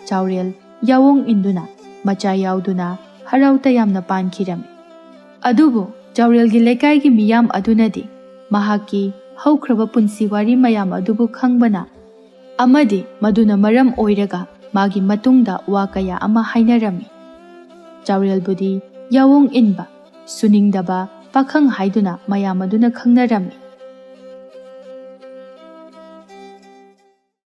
ꯆꯥꯎꯔꯦꯜ ꯌꯥꯑꯣꯡ ꯏꯟꯗꯨꯅ ꯃꯆꯥ ꯌꯥꯎꯗꯨꯅ ꯍꯔꯥꯎ ꯇꯌꯥꯝꯅ ꯄꯥꯟꯈꯤꯔꯝꯃꯤ꯫ ꯑꯗꯨꯕꯨ ꯆꯥꯎꯔꯦꯜꯒꯤ ꯂꯩꯀꯥꯏꯒꯤ ꯃꯤꯌꯥꯝ ꯑꯗꯨꯅꯗꯤ ꯃꯍꯥꯛꯀꯤ ꯍꯧꯈ꯭ꯔꯕ ꯄꯨꯟꯁꯤ ꯋꯥꯔꯤ ꯃꯌꯥꯝ ꯑꯗꯨꯕꯨ ꯈꯪꯕꯅ ꯑꯃꯗꯤ ꯃꯗꯨꯅ ꯃꯔꯝ ꯑꯣꯏꯔꯒ ꯃꯥꯒꯤ ꯃꯇꯨꯡꯗ ꯋꯥ ꯀꯌꯥ ꯑꯃ ꯍꯥꯏꯅꯔꯝꯃꯤ꯫ ꯆꯥꯎꯔꯦꯜꯕꯨꯗꯤ ꯌꯥꯑꯣꯡ ꯏꯟꯕ, ꯁꯨꯅꯤꯡꯗꯕ ꯄꯥꯈꯪ ꯍꯥꯏꯗꯨꯅ ꯃꯌꯥꯝ ꯑꯗꯨꯅ ꯈꯪꯅꯔꯝꯃꯤ꯫